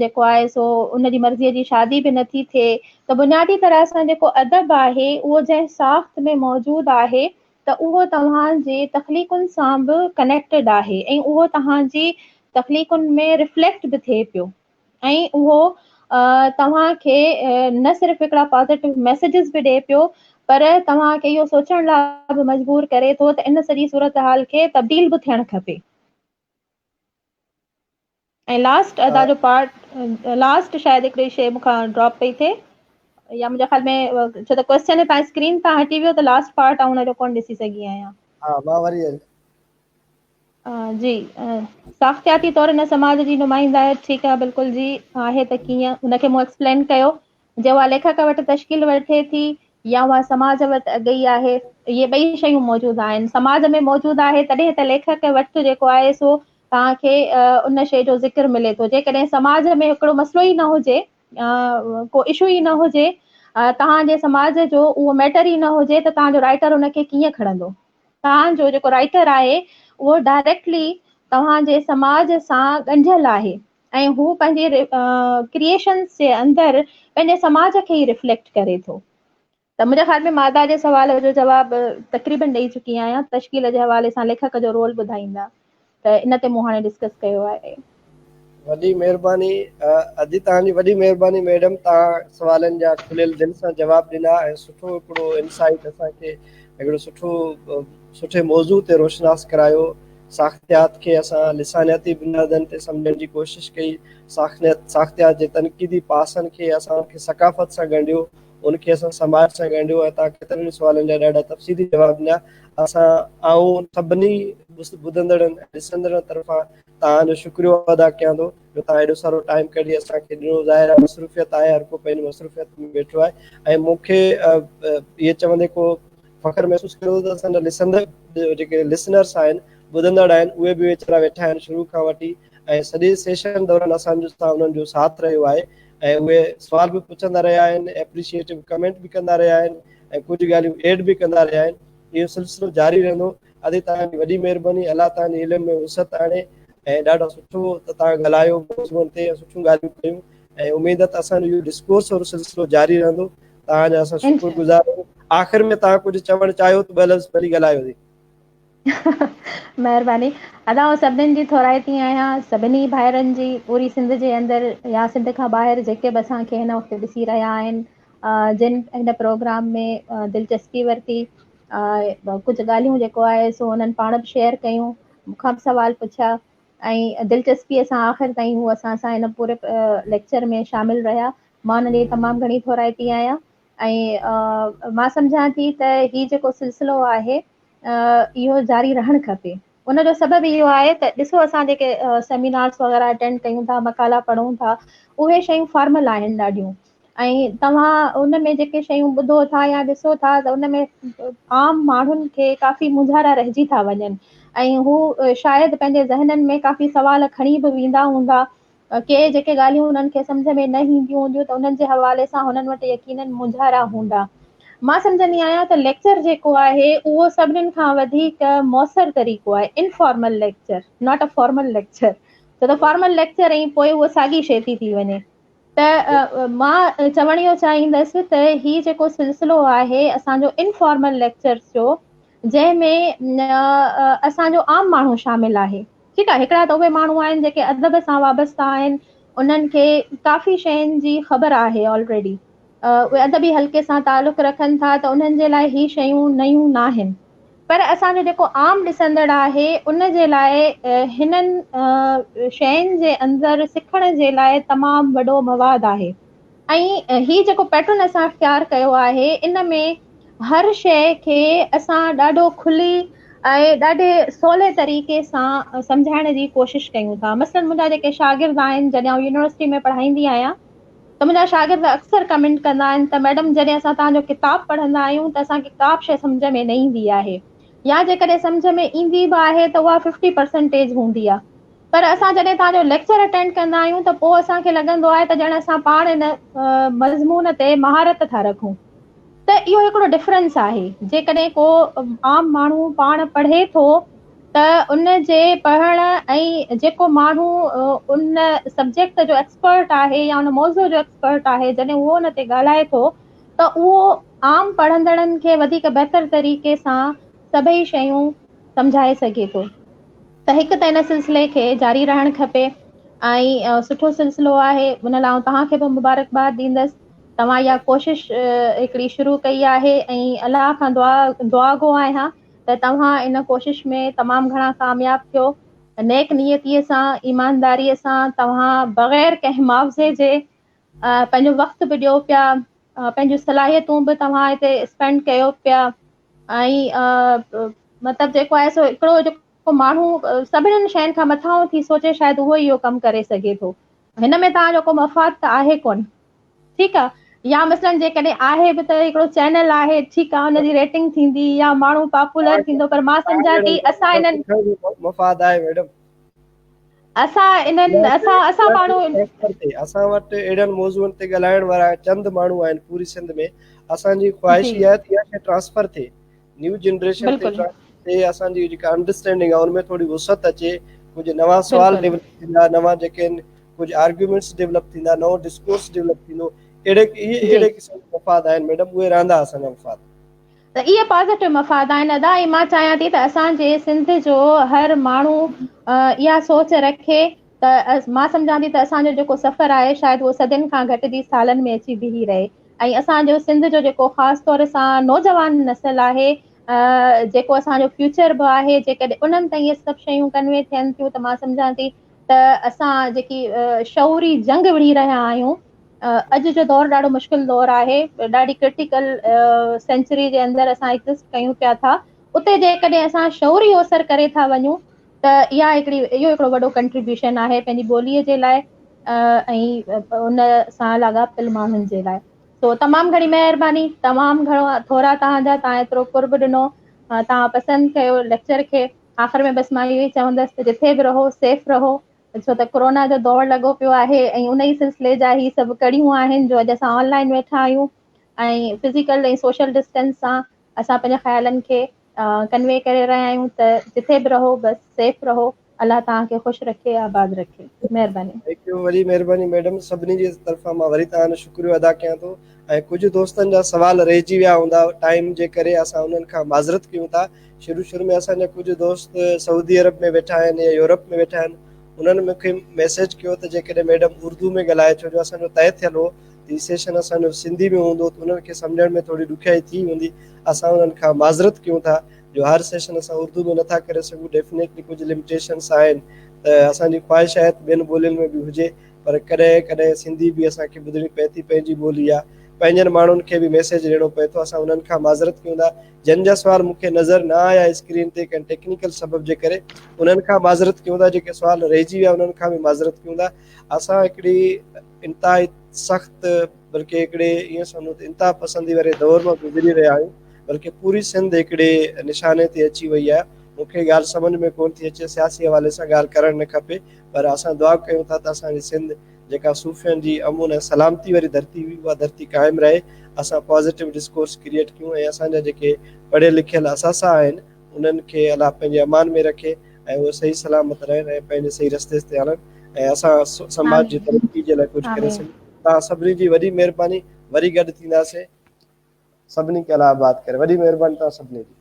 جيڪو آهي سو ان جي مرضيء جي شادي به نٿي ٿئي ته بنيادي طرح سان جيڪو ادب آهي اهو جنهن ساخت ۾ موجود آهي ته اهو توهان جي تخليقن سان به ڪنيڪٽيڊ آهي ۽ اهو توهان جي تخليقن ۾ رفليڪٽ به ٿئي پيو ۽ اهو توهان کي نه صرف هڪڙا پازيٽو ميسيجز به ڏئي پيو پر توهان کي اهو سوچڻ لاء به مجبور ڪري ٿو ته ان سڄي صورتحال کي تبديل به ٿيڻ کپي. ۽ لاسٽ ادا جو پارٽ لاسٽ شايد هڪڙي شي مون کان ڊراپ پئي ٿئي يا منهنجي خيال ۾ ڇو ته ڪويسچن هتان اسڪرين تان هٽي ويو ته لاسٽ پارٽ آئون ان جو ڪونه ڏسي سگهي آهيان. ها مان وري جي ساختياتي طور ان سماج جي نمائنده آهي ٺيڪ آهي بلڪل جي آهي ته ڪيئن ان کي مون ايڪسپلين ڪيو جي اها ليکڪ وٽ تشڪيل وٺي ٿي يا اها سماج وٽ اڳي ئي آهي اهي ٻئي شيون موجود آهن سماج ۾ موجود آهي تڏهن ته ليکڪ وٽ جيڪو آهي سو توهان کي ان شيء جو ذڪر ملي ٿو جيڪڏهن سماج ۾ هڪڙو مسئلو ئي نه هجي ڪو اشو ئي نه هجي توهان جي سماج جو اهو ميٽر ئي نه هجي ته توهان جو رائٽر ان کي ڪيئن کڻندو توهان جو جيڪو رائٽر آهي اهو ڊائريڪٽلي توهان جي سماج سان ڳنڍيل آهي ۽ هو پنهنجي ڪريئيشنس جي اندر پنهنجي سماج کي ئي ريفليڪٽ ڪري ٿو ته منهنجي خيال ۾ مادا جي سوال جو جواب تقريبن ڏئي چڪي آهيان تشڪيل جي حوالي سان ليکڪ جو رول ٻڌائيندا ته ان تي مون هاڻي ڊسڪس ڪيو آهي. وڏي مهرباني ادي توهان جي وڏي مهرباني ميڊم توهان سوالن جا کليل دل سان جواب ڏنا ۽ سٺو هڪڙو انسائيٽ اسان کي هڪڙو سٺو سٺي موضوع تي روشناس ڪرايو. ساختيات کي اسان لسانياتي بنيادن تي سمجهڻ جي ڪوشش ڪئي، ساختيات جي تنقيدي پاسن کي اسان ان کي ثقافت سان ڳنڍيو، ان کي اسان سماج سان ڳنڍيو ۽ توهان ڪيترن ئي سوالن جا ڏاڍا تفصيلي جواب ڏنا. اسان آئون سڀني ٻڌندڙن ۽ ڏسندڙن طرفان توهان جو شڪريو ادا ڪيان ٿو جو توهان ايڏو سارو ٽائيم ڪڍي اسان کي ڏنو. ظاهر آهي مصروفيت آهي، هر ڪو پنهنجي مصروفيت ۾ ويٺو آهي ۽ مون کي اهي چوندي ڪو فخر محسوس ڪريو ته اسان جا لسندڙ جيڪي لسنرس آهن، ٻڌندڙ آهن، اهي به ويچارا ويٺا آهن شروع کان وٺي ۽ سڄي سيشن دوران اسان جو سان انهن جو ساٿ رهيو آهي ۽ اهي سوال به پڇندا رهيا آهن، ايپريشيئيٽو ڪمينٽ به ڪندا رهيا آهن ۽ ڪجهه ڳالهيون ايڊ به ڪندا رهيا آهن. اهو سلسلو جاري رهندو. ادي توهان جي وڏي مهرباني الله توهان جي علم ۾ وسعت آڻي ۽ ڏاڍو سٺو ته توهان ڳالهايو موضوعن تي ۽ سٺيون ڳالهيون ڪيون ۽ اميد ته اسان جو اهو ڊسڪورس وارو سلسلو جاري رهندو. توهان جا اسان شڪر گذار آهيون. آخر ۾ توهان ڪجهه چوڻ چاهيو ته ٻه لفظ ڀلي ڳالهايو ادي. مهرباني ادا آئون سڀني جي ٿورائتي آهيان سڀني ڀائرن جي پوري سنڌ جي اندر يا سنڌ کان ٻاهر جيڪي به اسان کي هن وقت ڏسي رهيا آهن جن هن پروگرام ۾ دلچسپي ورتي ڪجهه ڳالهيون جيڪو آهي سو انهن پاڻ به شيئر ڪيون مون کان به سوال پڇيا ۽ دلچسپي سان آخر تائين هو اسان سان هن پوري ليڪچر ۾ شامل رهيا مان انهن جي تمام گهڻي ٿورائتي آهيان ۽ مان سمجهان ٿي ته هي جيڪو سلسلو آهي اهو جاري رهڻ کپي ان جو سبب اهو آهي ته ڏسو اسان جيڪي سيمينارس وغيره اٽينڊ ڪيون ٿا مقالا پڙهون ٿا اهي شيون فارمل آهن ڏاڍيون ۽ توهان ان ۾ جيڪي شيون ٻڌو ٿا يا ڏسو ٿا ته ان ۾ عام ماڻهن کي ڪافي مونجهارا رهجي ٿا وڃن ۽ هو شايد پنهنجي ذهنن ۾ ڪافي سوال کڻي به ويندا هوندا ڪي جيڪي ڳالهيون انهن کي سمجهه ۾ نه اينديون هونديون ته انهن جي حوالي سان هنن وٽ يقينن مونجهارا هوندا. مان سمجهندي آهيان ته ليڪچر جيڪو آهي اهو سڀنين کان وڌيڪ موثر طريقو آهي، informal lecture, not a formal lecture, ڇو ته فارمل ليڪچر ۽ پوء اهو ساڳي شيء ٿي ٿي وڃي. ته مان چوڻ اهو چاهيندس ته هي جيڪو سلسلو آهي اسان جو انفارمل ليڪچرز جو جنهن ۾ اسان جو عام ماڻهو شامل آهي ٺيڪ آهي هڪڙا ته اهي ماڻهو آهن جيڪي ادب سان وابسته آهن انهن کي ڪافي شين جي خبر آهي آلريڊي اهي ادبي حلقي سان تعلق رکن ٿا ته انهن جي لاء هي شيون نيون ناهن پر اسان جو جيڪو عام ڏسندڙ آهي ان جي لاء هنن شين جي اندر سکڻ جي لاء تمام وڏو مواد آهي ۽ هي جيڪو پيٽرن اسان اختيار ڪيو آهي ان ۾ هر شيء کي اسان ڏاڍو کلي ۽ ڏاڍي سولي طريقي سان سمجهائڻ جي ڪوشش ڪيون ٿا. مثلاً منهنجا جيڪي شاگرد آهن جڏهن آئون يونيورسٽي ۾ پڙهائيندي آهيان ته منهنجا شاگرد اڪثر ڪمينٽ ڪندا آهن ته ميڊم جڏهن اسان توهان جو ڪتاب پڙهندا آهيون ته اسان کي ڪا به شيء سمجهه ۾ نه ايندي آهي يا جيڪڏهن سمجهه ۾ ايندي به آهي ته اها ففٽي پرسنٽيج هوندي آهي پر اسان جڏهن توهان جو ليڪچر اٽينڊ ڪندا آهيون ته پوء اسان کي لڳندو آهي ته ڄڻ اسان پاڻ ان مضمون تي مهارت ٿا رکون ته اهو هڪڙو ڊفرنس آهي جيڪڏهن ڪو عام ماڻهو پاڻ پڙهي ٿو ته ان جي پڙهڻ ۽ جيڪو ماڻهو ان سبجيڪٽ جو ايڪسپرٽ آهي يا ان موضوع جو ايڪسپرٽ آهي جڏهن اهو ان تي ڳالهائي ٿو ته اهو عام پڙهندڙن کي وڌيڪ بهتر طريقي سان سڀئي شيون سمجهائي سگهي ٿو ته هڪ ته ان سلسلي کي جاري رهڻ کپي ۽ سٺو سلسلو آهي ان لاء آئون توهان کي به مبارڪباد ڏيندس توهان اها ڪوشش هڪڙي شروع ڪئي آهي ۽ الله کان دعا دعا گو آهيان ته توهان ان ڪوشش ۾ تمام گهڻا ڪامياب ٿيو نيڪ نيتيء سان ايمانداريء سان توهان بغير ڪنهن معاوضي جي پنهنجو وقت به ڏيو پيا پنهنجون صلاحيتون به توهان هتي اسپينڊ ڪيو پيا ۽ مطلب جيڪو آهي سو هڪڙو جيڪو ماڻهو سڀني شين کان مٿانهون ٿي سوچي شايد اهو ئي اهو ڪم ڪري سگهي ٿو هن ۾ توهان جو ڪو مفاد ته آهي ڪونه ٺيڪ آ يا مثلا جيڪڏهن آهي به ته هڪڙو چينل آهي ٺيڪ آ ان جي ريٽنگ ٿيندي يا ماڻهو پاپولر ٿيندو پر مان سمجهان ٿي اسان انهن مفاد آهي ميڊم اسان انهن اسان اسان ماڻهو اسان وٽ اهڙن موضوعن تي ڳالهائڻ وارا چند ماڻهو آهن پوري سنڌ ۾ اسان جي خواهش اها آهي ته اها شيء ٽرانسفر ٿئي نيو جنريشن تي تي اسان جي جيڪا انڊرسٽينڊنگ آهي ان ۾ ٿوري وسعت اچي ڪجهه نوان سوال ڊيولپ ٿيندا نوان جيڪي آهن ڪجهه آرگيومينٽس ڊيولپ ٿيندا نئون ڊسڪورس ڊيولپ ٿيندو اهڙي اهي اهڙي قسم جا مفاد آهن ميڊم اهي رهندا اسان جا مفاد. ته اهي پازيٽو مفاد آهن ادا ۽ مان چاهيان ٿي ته اسان جي سنڌ جو هر ماڻهو اها سوچ رکي ته مان سمجهان ٿي ته اسان جو جيڪو سفر آهي شايد اهو صدين کان گهٽجي سالن ۾ اچي بيهي رهي ۽ اسان جو سنڌ جو جيڪو خاص طور سان نوجوان نسل آهي جيڪو اسان جو فيوچر به آهي جيڪڏهن انهن تائين اهي سڀ شيون ڪنوي ٿين ٿيون ته مان سمجهان ٿي ته اسان جيڪي شعوري جنگ وڙهي رهيا آهيون اڄ جو دور ڏاڍو مشڪل دور آهي ڏاڍي ڪرٽيڪل سينچري جي اندر اسان ايگزسٽ ڪيون پيا ٿا اتي جيڪڏهن اسان شعوري اوسر ڪري ٿا وڃون ته اها هڪڙي اهو هڪڙو وڏو ڪنٽريبيوشن آهي پنهنجي ٻوليء جي لاء ۽ ان سان لاڳاپيل ماڻهن جي لاء سو تمام گهڻي مهرباني تمام گهڻو ٿورا توهان جا توهان ايترو قرب ڏنو توهان پسند ڪيو ليڪچر کي آخر ۾ بس مان اهو ئي چوندس ته جٿي به رهو سيف رهو ڇو ته ڪورونا جو دور لڳو پيو آهي ۽ ان ئي سلسلي جا هي سڀ ڪڙيون آهن جو اڄ اسان آن لائن ويٺا آهيون ۽ فزيڪل ۽ سوشل ڊسٽنس سان اسان پنهنجي خيالن کي ڪنوي ڪري رهيا آهيون ته جٿي به رهو بس سيف رهو الله توهان کي خوش رکي آباد رکي مهرباني. Thank you وڏي مهرباني ميڊم سڀني جي طرفان مان وري توهان جو شڪريو ادا ڪيان ٿو ۽ ڪجهه دوستن جا سوال رهجي ويا هوندا ٽائيم جي ڪري اسان انهن کان معذرت ڪيون ٿا شروع شروع ۾ اسان جا ڪجهه دوست سعودي عرب ۾ ويٺا آهن يا يورپ ۾ ويٺا آهن انهن مون کي ميسيج ڪيو ته جيڪڏهن ميڊم اردو ۾ ڳالهائي ڇو جو اسان جو طئي ٿيل هو ته هي سيشن اسان جو سنڌي ۾ هوندو ته انهن کي سمجهڻ ۾ ٿوري ڏکيائي ٿي هوندي اسان انهن کان معذرت ڪيون ٿا جو هر سيشن اسان اردو ۾ نٿا ڪري سگهون ڊيفنيٽلي ڪجهه لمٽيشنس آهن ته اسان جي خواهش آهي ته ٻين ٻولين ۾ به هجي پر ڪڏهن ڪڏهن سنڌي به اسان کي ٻڌڻي پئي ٿي پنهنجي ٻولي آهي پنهنجن ماڻهن کي به ميسيج ڏيڻو پئي ٿو اسان انهن کان معذرت ڪيون ٿا جن جا سوال مون کي نظر نه آيا اسڪرين تي ڪنهن ٽيڪنيڪل سبب جي ڪري انهن کان معذرت ڪيون ٿا جيڪي سوال رهجي ويا انهن کان به معذرت ڪيون ٿا اسان هڪڙي انتهائي سخت بلڪه هڪڙي ائين سمجهو ته انتها پسندي واري دور مان گذري رهيا آهيون بلڪه پوري سنڌ هڪڙي نشاني تي اچي وئي آهي مون کي ڳالهه سمجهه ۾ ڪونه ٿي اچي سياسي حوالي سان ڳالهه ڪرڻ نه کپي پر اسان دعا ڪيون ٿا ته اسان جي سنڌ جيڪا صوفين جي امن ۽ سلامتي واري ڌرتي هئي اها ڌرتي قائم رهي اسان پازيٽو ڊسڪورس ڪريئيٽ ڪيون ۽ اسان جا جيڪي پڙهيل لکيل اثاثا آهن انهن کي الله پنهنجي امان ۾ رکي ۽ اهي صحيح سلامت رهن ۽ پنهنجي صحيح رستي تي هلن ۽ اسان سماج جي ترقي جي لاء ڪجهه ڪري سگهون توهان سڀني جي وڏي مهرباني وري گڏ ٿينداسين سڀني کي الله آباد ڪري وڏي مهرباني توهان سڀني جي.